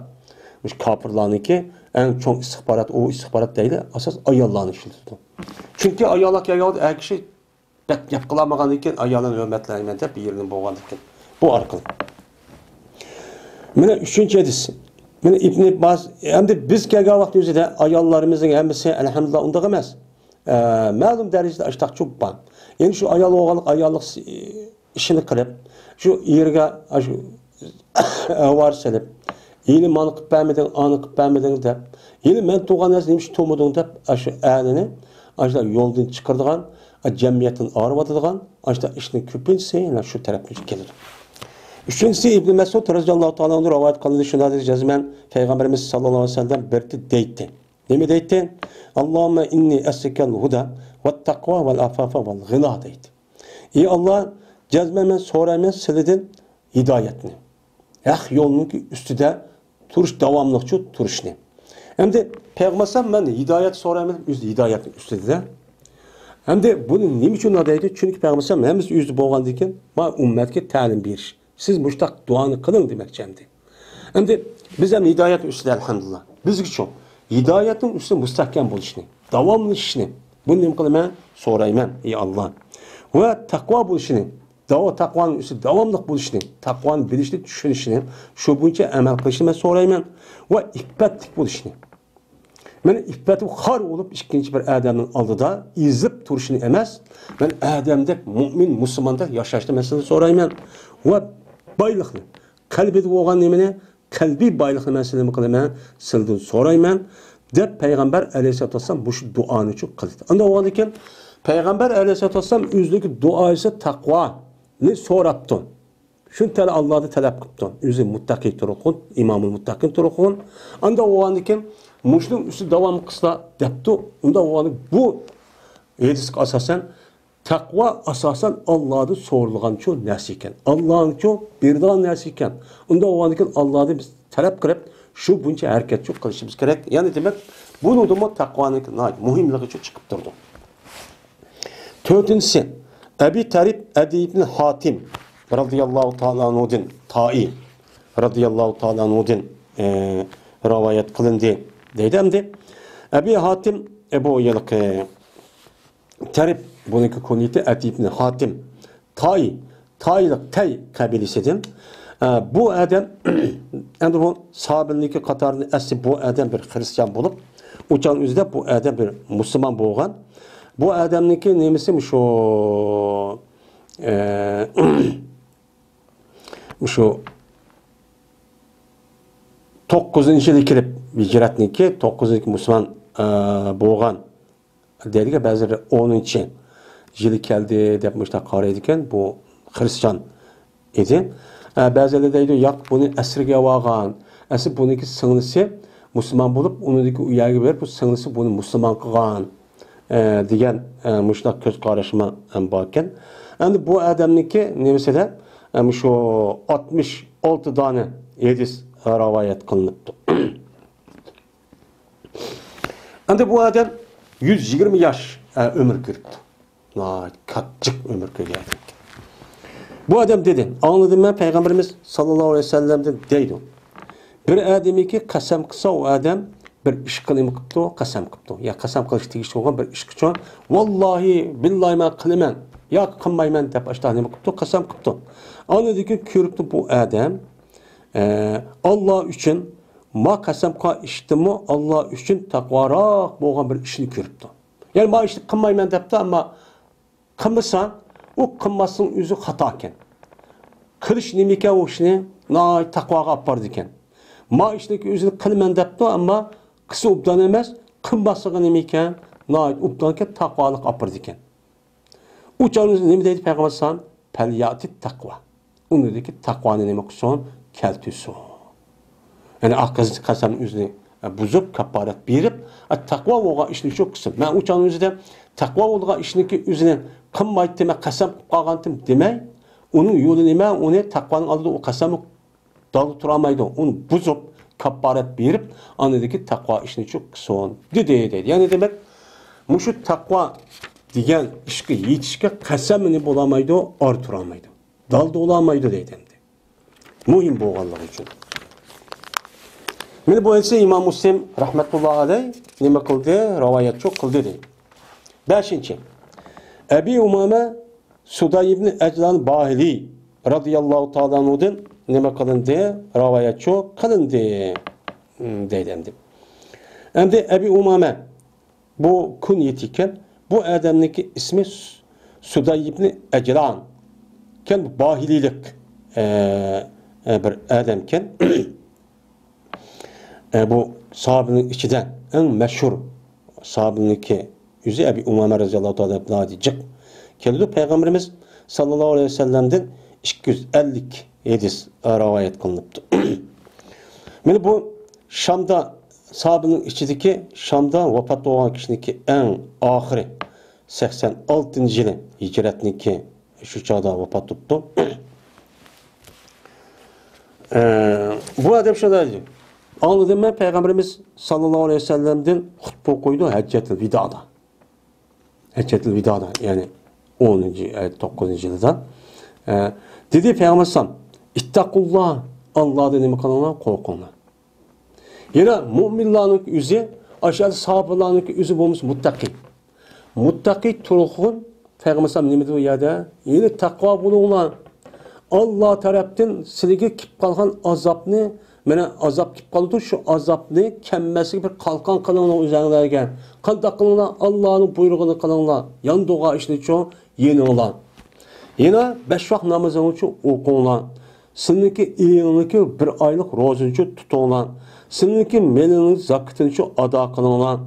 مۇشۇ كاپىرلارنىڭكى ئەڭ چوڭ ئىستىخبارات، ئۇ ئىستىخبارات دەيلى، ئاساس ئاياللارنى ئىشلىتىدۇ. چۈنكى ئاياللار كەلگەندە ئەر كىشى بەك گەپ قىلالمىغاندىكىن، ئايالىنى ھۆرمەتلەيمەن دەپ يېرىنى بولغاندىكىن، بۇ ئارقىلىق. مانا ئۈچىنچى ھەدىس. مانا ئىبنى باز، ئەمدى بىز كەلگەن ۋاقىت ئۆزىدە ئاياللىرىمىزنىڭ ھەممىسى ئەلھەمدۇلىللا ئۇنداق ئەمەس. ئە، مەلۇم دەرىجىدە ئاشتاق چوپ بار. يەنى شۇ ئايال بولغانلىق ئاياللىق ئىشىنى قىلىپ، شۇ ئېرىگە، شۇ ئاۋارە سېلىپ، ھېلى مانا قىلىپ بەرمىدىڭ، ئانا قىلىپ بەرمىدىڭ دەپ، ھېلى مەن تۇغان نەرسە نېمىشقا تۇغمىدىڭ دەپ، ئاشۇ ئەرنى ئاشۇ يولدىن چىقىرىدىغان، جەمئىيەتتىن ئايرىۋاتىدىغان، ئاشۇ ئىشنىڭ كۆپىنچىسى يەنە شۇ تەرەپتىن كېلىدۇ. ئۈچىنچىسى، ئىبن مەسئۇد رەزىياللاھۇ تائالا ئەنھۇ رىۋايەت قىلىندى، شۇنداق دېدى، جەزمەن پەيغەمبىرىمىز ساللاللاھۇ ئەلەيھى ۋەسەللەم بىر دەيتتى. نېمە دەيتتى؟ «ئاللاھۇممە ئىننى ئەسئەلۇكەل ھۇدا ۋەت تەقۋا ۋەل ئەفافە ۋەل غىنا» دەيتتى. ئى ئاللا، جەزمەن مەن سورايمەن سىلىدىن ھىدايەتنى، ھەق يولنىڭ ئۈستىدە تۇرۇش، داۋاملىقچۇ تۇرۇشنى. ئەمدى پەيغەمبەر ئەلەيھىسسالام، مەن ھىدايەت سورايمەن، ئۆزى ھىدايەتنىڭ ئۈستىدە. ئەمدى بۇنى نېمە ئۈچۈن دەيدۇ؟ چۈنكى پەيغەمبەر ئەلەيھىسسالام ھەممىسى ئۆزىدە بولغاندىن كېيىن، ما ئۈممەتكە تەلىم بېرىش. سىز مۇشتاق دۇئانى قىلىڭ دېمەكچى ئەمدى. ئەمدى بىز ھەم ھىدايەتنىڭ ئۈستىدە، ئەلھەمدۇلىللا. بىزگىچۇ؟ ھىدايەتنىڭ ئۈستىدە مۇستەھكەم بولۇشنى، داۋاملىشىشنى. بۇنى نېمە قىلىمەن؟ سورايمەن، ئى ئاللا. ۋە تەقۋا بولۇشنى، داۋا-، تەقۋانىڭ ئۈستىدە داۋاملىق بولۇشنى، تەقۋانى بىلىشنى، چۈشىنىشنى، شۇ بويىچە ئەمەل قىلىشنى مەن سورايمەن. ۋە ئىپپەتلىك بولۇشنى. مەن ئىپپەتلىك خار بولۇپ، ئىككىنچى بىر ئادەمنىڭ ئالدىدا ئېزىپ تۇرۇشنى ئەمەس، مەن ئادەمدەك، مۇئمىن، مۇسۇلماندەك ياشاشنى مەن سىزدىن سورايمەن. ۋە بايلىقنى، قەلبىدە بولغان نېمىنى، قەلبىي بايلىقنى مەن سىزدىن نېمە قىلىمەن؟ سىزدىن سورايمەن، دەپ پەيغەمبەر ئەلەيھىسسالاتۇ ۋەسسالام مۇشۇ دۇئانى شۇ قىلدى. ئاندىن بولغاندىن كېيىن پەيغەمبەر ئەلەيھىسسالاتۇ ۋەسسالام ئۆزىنىڭكى دۇئاسى تەقۋانى سوراپتۇ. شۇنى تەلە ئاللادىن تەلەپ قىپتۇ. ئۆزى مۇتتەقى تۇرغۇن، ئىمامۇل مۇتتەقىن تۇرغۇن. ئاندىن بولغاندىن كېيىن مۇشۇنىڭ ئۈستىدە داۋام قىلسا دەپتۇ. ئۇنداق بولغاندا بۇ ھەدىسكە ئاساسەن تەقۋا ئاساسەن ئاللادىن سورىلىدىغانچۇ نەرسە ئىكەن. ئاللانىڭچۇ بېرىدىغان نەرسە ئىكەن. ئۇنداق بولغاندىن كېيىن ئاللادىن بىز تەلەپ قىلىپ، شۇ بويىچە ھەرىكەتچۇ قىلىشىمىز كېرەك. يەنى دېمەك، بۇنىڭدىمۇ تەقۋانىڭ ناھايىتى مۇھىملىقىچۇ چىقىپ تۇرىدۇ. تۆتىنچىسى، ئەبى تەرىپ ئەدى ئىبن ھاتىم رەزىياللاھۇ تائالا ئەنھۇدىن، تائى رەزىياللاھۇ تائالا ئەنھۇدىن، ئە، رىۋايەت قىلىندى دەيدۇ. ئەمدى ئەبى ھاتىم، ئە، بۇ ھېلىقى تەرىپ، بۇنىڭكى كۇنيىتى ئەدى ئىبن ھاتىم، تائى، تائىلىق تەي قەبىلىسىدىن. ئە، بۇ ئادەم، ئەمدى بۇ ساھابىلەرنىڭكى قاتارىدا ئەسلى بۇ ئادەم بىر خرىستىيان بولۇپ، ئۇ چاغنىڭ ئۆزىدە بۇ ئادەم بىر مۇسۇلمان بولغان. بۇ ئادەمنىڭكى نېمىسى مۇشۇ، ئە، مۇشۇ توققۇزىنچى يىلى كىرىپ، ھىجرەتنىڭكى توققۇزىنچى مۇسۇلمان، ئە، بولغان دەيدىكەن، بەزىلىرى ئونىنچى يىلى كەلدى دەپ مۇشۇنداق قارايدىكەن، بۇ خرىستىيان ئىدى. ئە، بەزىلىرى دەيدۇ، ياق، بۇنى ئەسىرگە ئېلىۋالغان. ئەسلى بۇنىڭكى سىڭلىسى مۇسۇلمان بولۇپ، ئۇنىڭدىكى ئۇ يەرگە بېرىپ، بۇ سىڭلىسى بۇنى مۇسۇلمان قىلغان، ئە، دېگەن، ئە، مۇشۇنداق كۆز قاراشمۇ ھەم باركەن. ئەمدى بۇ ئادەمنىڭكى نېمىسىدە، ئە، مۇشۇ ئاتمىش ئالتە دانە ھەدىس رىۋايەت قىلىنىپتۇ. ئەمدى بۇ ئادەم يۈز يىگىرمە ياش، ئە، ئۆمۈر كۆرۈپتۇ. ناھايىتى كاتتا ئۆمۈر كۆرگەن ئادەم. بۇ ئادەم دېدى، ئاڭلىدىم مەن پەيغەمبىرىمىز ساللاللاھۇ ئەلەيھى ۋەسەللەمدىن دەيدۇ، بىر ئادەمكى قەسەم قىلسا، ئۇ ئادەم بىر ئىشقا نېمە قىپتۇ؟ قەسەم قىپتۇ. يا قەسەم قىلىش تېگىشلىك بولغان بىر ئىشقىچۇ، ۋاللاھى، بىللاھى مەن قىلىمەن، ياكى قىلمايمەن دەپ ئاشۇنداق نېمە قىپتۇ؟ قەسەم قىپتۇ. ئاندىن كېيىن كۆرۈپتۇ بۇ ئادەم، ئە، ئاللا ئۈچۈن، ما قەسەم قىلغان ئىشتىنمۇ ئاللا ئۈچۈن تەقۋاراق بولغان بىر ئىشنى كۆرۈپتۇ. يەنى ما ئىشنى قىلمايمەن دەپتۇ، ئەمما قىلمىسا، ئۇ قىلماسلىقنىڭ ئۆزى خاتا ئىكەن. قىلىش نېمە ئىكەن ئۇ ئىشنى؟ ناھايىتى تەقۋاغا ئاپىرىدىكەن. ما ئىشنىڭكى ئۆزىنى قىلىمەن دەپتۇ، ئەمما قىلسا ئوبدان ئەمەس، قىلماسلىقى نېمە ئىكەن؟ ناھايىتى ئوبدانكەن، تەقۋالىققا ئاپىرىدىكەن. ئۇ چاغدا نېمە دەيدۇ پەيغەمبەر ئەلەيھىسسالام؟ پەليەتى تەقۋا. ئۇنىڭدىكى تەقۋانى نېمە قىلسۇن؟ كەلتۈرسۇن. يەنى ئاقىزىنچى قەسەمنى ئۆزىنى، ئە، بۇزۇپ، كاپپارەت بېرىپ، ئە، تەقۋا بولغان ئىشنى شۇ قىلسۇن. مەن ئۇ چاغنىڭ ئۆزىدە تەقۋا بولغان ئىشنىڭكى ئۆزىنى قىلمايتتىم، مەن قەسەم قىلىپ قالغانتىم دېمەي، ئۇنىڭ يولى نېمە؟ ئۇنى تەقۋانىڭ ئالدىدا ئۇ قەسەمنى دالدا تۇرالمايدۇ. ئۇنى بۇزۇپ، كاپپارەت بېرىپ، ئاندىكى تەقۋا ئىشنى شۇ قىلسۇن دېدى، دەيدۇ. يەنى دېمەك، مۇشۇ تەقۋا دېگەن ئىشقا يېتىشكە قەسەممۇ بولالمايدۇ، ئارا تۇرالمايدۇ. دالدا بولالمايدۇ دەيدۇ ئەمدى. مۇھىم بولغانلىقى ئۈچۈن. مانا بۇ ھەدىسنى ئىمام مۇسلىم رەھمەتۇللا ئەلەي نېمە قىلدى؟ رىۋايەتچۇ قىلدى دەيدۇ. بەشىنچى. ئەبى ئۇمامە سۇداي ئىبنى ئەجلان باھىلى رەزىياللاھۇ تائالا ئەنھۇدىن نېمە قىلىندى؟ رىۋايەتچۇ قىلىندى، دەيدۇ ئەمدى. ئەمدى ئەبى ئۇمامە بۇ كۇنيىتى ئىكەن. بۇ ئادەمنىڭكى ئىسمى سۇ-، سۇداي ئىبنى ئەجلان ئىكەن. بۇ باھىلىلىق، ئە، ئە، بىر ئادەمكەن. ئە، بۇ ساھابىنىڭ ئىچىدە ئەڭ مەشھۇر ساھابىنىڭكى ئۆزى ئەبى ئۇمامە رەزىياللاھۇ تائالا ناھايىتى جىق كېلىدۇ. پەيغەمبىرىمىز ساللاللاھۇ ئەلەيھى ۋەسەللەمدىن ئىككى يۈز ئەللىك ھەدىس رىۋايەت قىلىنىپتۇ. مانا بۇ شامدا، ساھابىنىڭ ئىچىدىكى شامدا ۋاپات بولغان كىشىنىڭكى ئەڭ ئاخىرى سەكسەن ئالتىنچى يىلى ھىجرەتنىڭكى شۇ چاغدا ۋاپات بوپتۇ. ئە، بۇ ئادەم شۇنداق دېدى. ئاڭلىدىم مەن پەيغەمبىرىمىز ساللاللاھۇ ئەلەيھى ۋەسەللەمدىن خۇتبە ئوقۇيدۇ ھەججەتۇل ۋىدادا. ھەججەتۇل ۋىدادا، يەنى ئونىنچى، ئە، توققۇزىنچى يىلىدا. ئە، دېدى پەيغەمبەر ئەلەيھىسسالام، ئىتتەقۇللا، ئاللادىن نېمە قىلىڭلار؟ قورقۇڭلار. يەنە مۇئمىنلارنىڭ ئۆزى، ئاشۇ ساھابىلارنىڭ ئۆزى بولمىسا مۇتتەقى. مۇتتەقى تۇرغۇن پەيغەمبەر ئەلەيھىسسالام نېمە دېدى بۇ يەردە؟ يەنى تەقۋا بولۇڭلار. ئاللا تەرەپتىن سىلىگە كېلىپ قالغان ئازابنى، مانا ئازاب كېلىپ قالىدۇ، شۇ ئازابنى كەممەسلىكى بىر قالقان قىلىڭلار ئۆزەڭلارگە. قانداق قىلىڭلار؟ ئاللانىڭ بۇيرۇغىنى قىلىڭلار. ياندۇرغان ئىشنى چوڭ يېنىڭلار. يەنە بەش ۋاق نامىزىڭلارنى ئوقۇڭلار. سىلىنىڭكى ئېيىڭلارنىڭكى بىر ئايلىق روزىنى تۇتۇڭلار. سىلىنىڭكى مېلىڭلارنىڭ زاكىتىنى ئادا قىلىڭلار.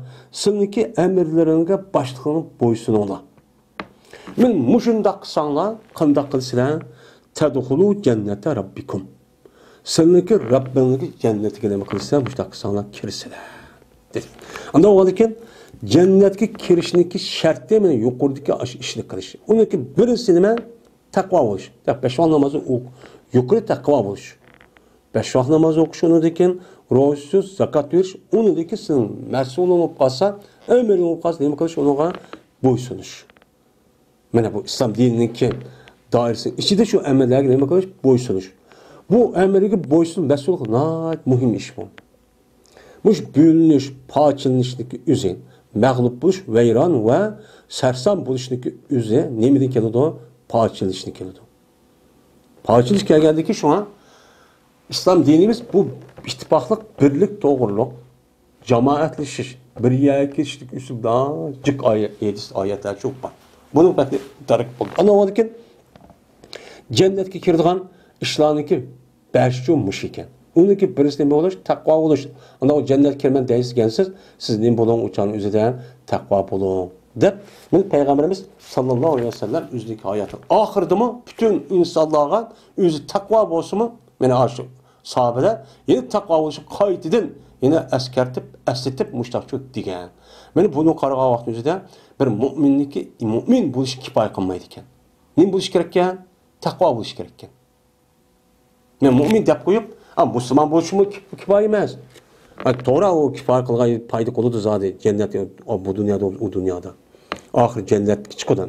سىلىنىڭكى ئەمىرلىرىڭگە، باشلىقىڭغا بويسۇنۇڭلار. مانا مۇشۇنداق قىلساڭلار، قانداق قىلىسىلەر؟ تەدخۇلۇ جەننەتە رەببىكۇم. سىلىنىڭكى رەببىڭلارنىڭكى جەننىتىگە نېمە قىلىسىلەر؟ مۇشۇنداق قىلساڭلار كىرىسىلەر، دېدى. ئاندىن بولغاندىكىن جەننەتكە كىرىشنىڭكى شەرتى مانا يۇقىرىدىكى ئاشۇ ئىشنى قىلىش. ئۇنىڭكى بىرىنچىسى نېمە؟ تەقۋا بولۇش. بەش ۋاق نامازنى ئوق-، يۇقىرى تەقۋا بولۇش. بەش ۋاق ناماز ئوقۇش، ئۇنىڭدىن كېيىن روزا تۇتۇش، زاكات بېرىش، ئۇنىڭدىن كېيىن سېنىڭ مەسئۇلۇڭ بولۇپ قالسا، ئەمىرىڭ بولۇپ قالسا، نېمە قىلىش؟ ئۇنىڭغا بويسۇنۇش. مانا بۇ ئىسلام دىنىنىڭكى دائىرىسىنىڭ ئىچىدە شۇ ئەمىرلەرگە نېمە قىلىش؟ بويسۇنۇش. بۇ ئەمىرگە بويسۇنۇش، مەسئۇللۇق ناھايىتى مۇھىم ئىش بۇ. مۇشۇ بۆلۈنۈش، پارچىلىنىشنىڭكى ئۆزى، مەغلۇپ بولۇش، ۋەيران ۋە سەرسان بولۇشنىڭكى ئۆزى نېمىدىن كېلىدۇ؟ پارچىلىنىشتىن كېلىدۇ. پارچىلىنىش كەلگەندىكى شۇڭا ئىسلام دىنىمىز بۇ ئىتتىپاقلىق، بىرلىك توغرۇلۇق، جامائەتلىشىش، بىر يەرگە كېلىشلىك ئۈستىدە جىق ئايە-، ھەدىس، ئايەتلەر چوق بار. بۇنىڭ بەتنى دەرك بولدى. ئانا ئۇنىڭدىن كېيىن جەننەتكە كىرىدىغان ئىشلارنىڭكى بەشى مۇشۇ ئىكەن. ئۇنىڭكى بىرسى نېمە بولۇش؟ تەقۋا بولۇش. ئانا ئۇ جەننەتكە كىرىمەن دەيسىكەنسىز، سىز نېمە بولۇڭ؟ ئۇ چاغنىڭ ئۆزىدە تەقۋا بولۇڭ، دەپ، مانا پەيغەمبىرىمىز ساللاللاھۇ ئەلەيھى ۋەسەللەم ئۆزىنىڭكى ھاياتىنىڭ ئاخىرىدىمۇ پۈتۈن ئىنسانلارغا ئۆزى تەقۋا بولسىمۇ، مانا ئاشۇ ساھابىلەر يەنە تەقۋا بولۇشنى قايتىدىن يەنە ئەسكەرتىپ، ئەسلىتىپ مۇشۇنداق دېگەن. مانا بۇنى قارىغان ۋاقتىمىزدا بىر مۆمىننىڭكى مۆمىن بولۇشى كىپايە قىلمايدىكەن. نېمە بولۇشى كېرەككەن؟ تەقۋا بولۇشى كېرەككەن. مەن مۆمىن دەپ قويۇپ، ئا، مۇسۇلمان بولۇشمۇ كىپ-، كىپايە ئەمەس. ئا، توغرا، ئۇ كىپايە قىلغان پايدا قىلىدۇ زادى، جەننەت، ئا، بۇ دۇنيادا، ئۇ دۇنيادا. ئاخىر جەننەتكە چىقىدۇ.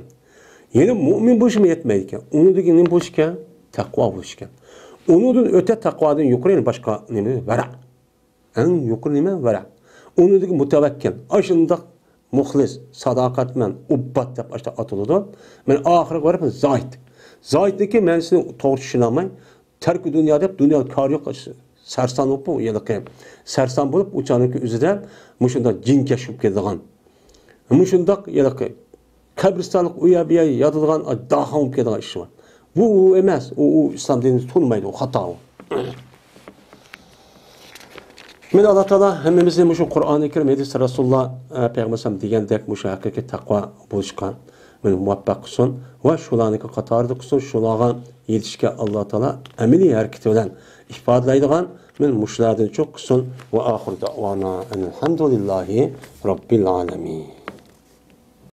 يەنە مۆمىن بولۇشمۇ يەتمەيدىكەن. ئۇنىڭدىن كېيىن نېمە بولۇش ئىكەن؟ تەقۋا بولۇش ئىكەن. ئۇنىڭدىن ئۆتە تەقۋادىن يۇقىرى يەنە باشقا نېمە؟ ۋەرە. ئەڭ يۇقىرى نېمە؟ ۋەرە. ئۇنىڭدىن مۇتەۋەككىل. ئاشۇنداق مۇخلىس، ساداقەتمەن، ئۇببەت دەپ ئاشۇنداق ئاتىلىدۇ. مانا ئاخىرىغا بېرىپ زاھىد. زاھىدنىڭكى مەنىسىنى توغرا چۈشىنەلمەي، تەركى دۇنيا دەپ دۇنياغا كارى يوق، سەرسان بولۇپ، ھېلىقى سەرسان بولۇپ، ئۇ چاغنىڭكى ئۆزىدە مۇشۇنداق جىنكەش بولۇپ كېتىدىغان. مۇشۇنداق ھېلىقى قەبرىستانلىق ئۇ يەر بۇ يەر ياتىدىغان داھاڭ بولۇپ كېتىدىغان ئىش بار. بۇ، ئۇ ئەمەس، ئۇ، ئۇ ئىسلام دىنىنى تونۇمايدۇ، ئۇ خاتا ئۇ. مانا ئاللا تائالا ھەممىمىزنى مۇشۇ قۇرئانى كەرىم، ھەدىس رەسۇلۇللا، ئە، پەيغەمبەر ئەلەيھىسسالام دېگەندەك مۇشۇ ھەقىقىي تەقۋا بولۇشقا مانا مۇۋەپپەق قىلسۇن ۋە شۇلارنىڭكى قاتارىدا قىلسۇن، شۇلارغا يېتىشكە ئاللا تائالا ئەمەلىي ھەرىكىتى بىلەن ئىپادىلەيدىغان مانا مۇشۇلاردىن چوق قىلسۇن. ۋە ئاخىر دەئۋانا ئەنىلھەمدۇلىللاھى رەببىل ئالەمىن.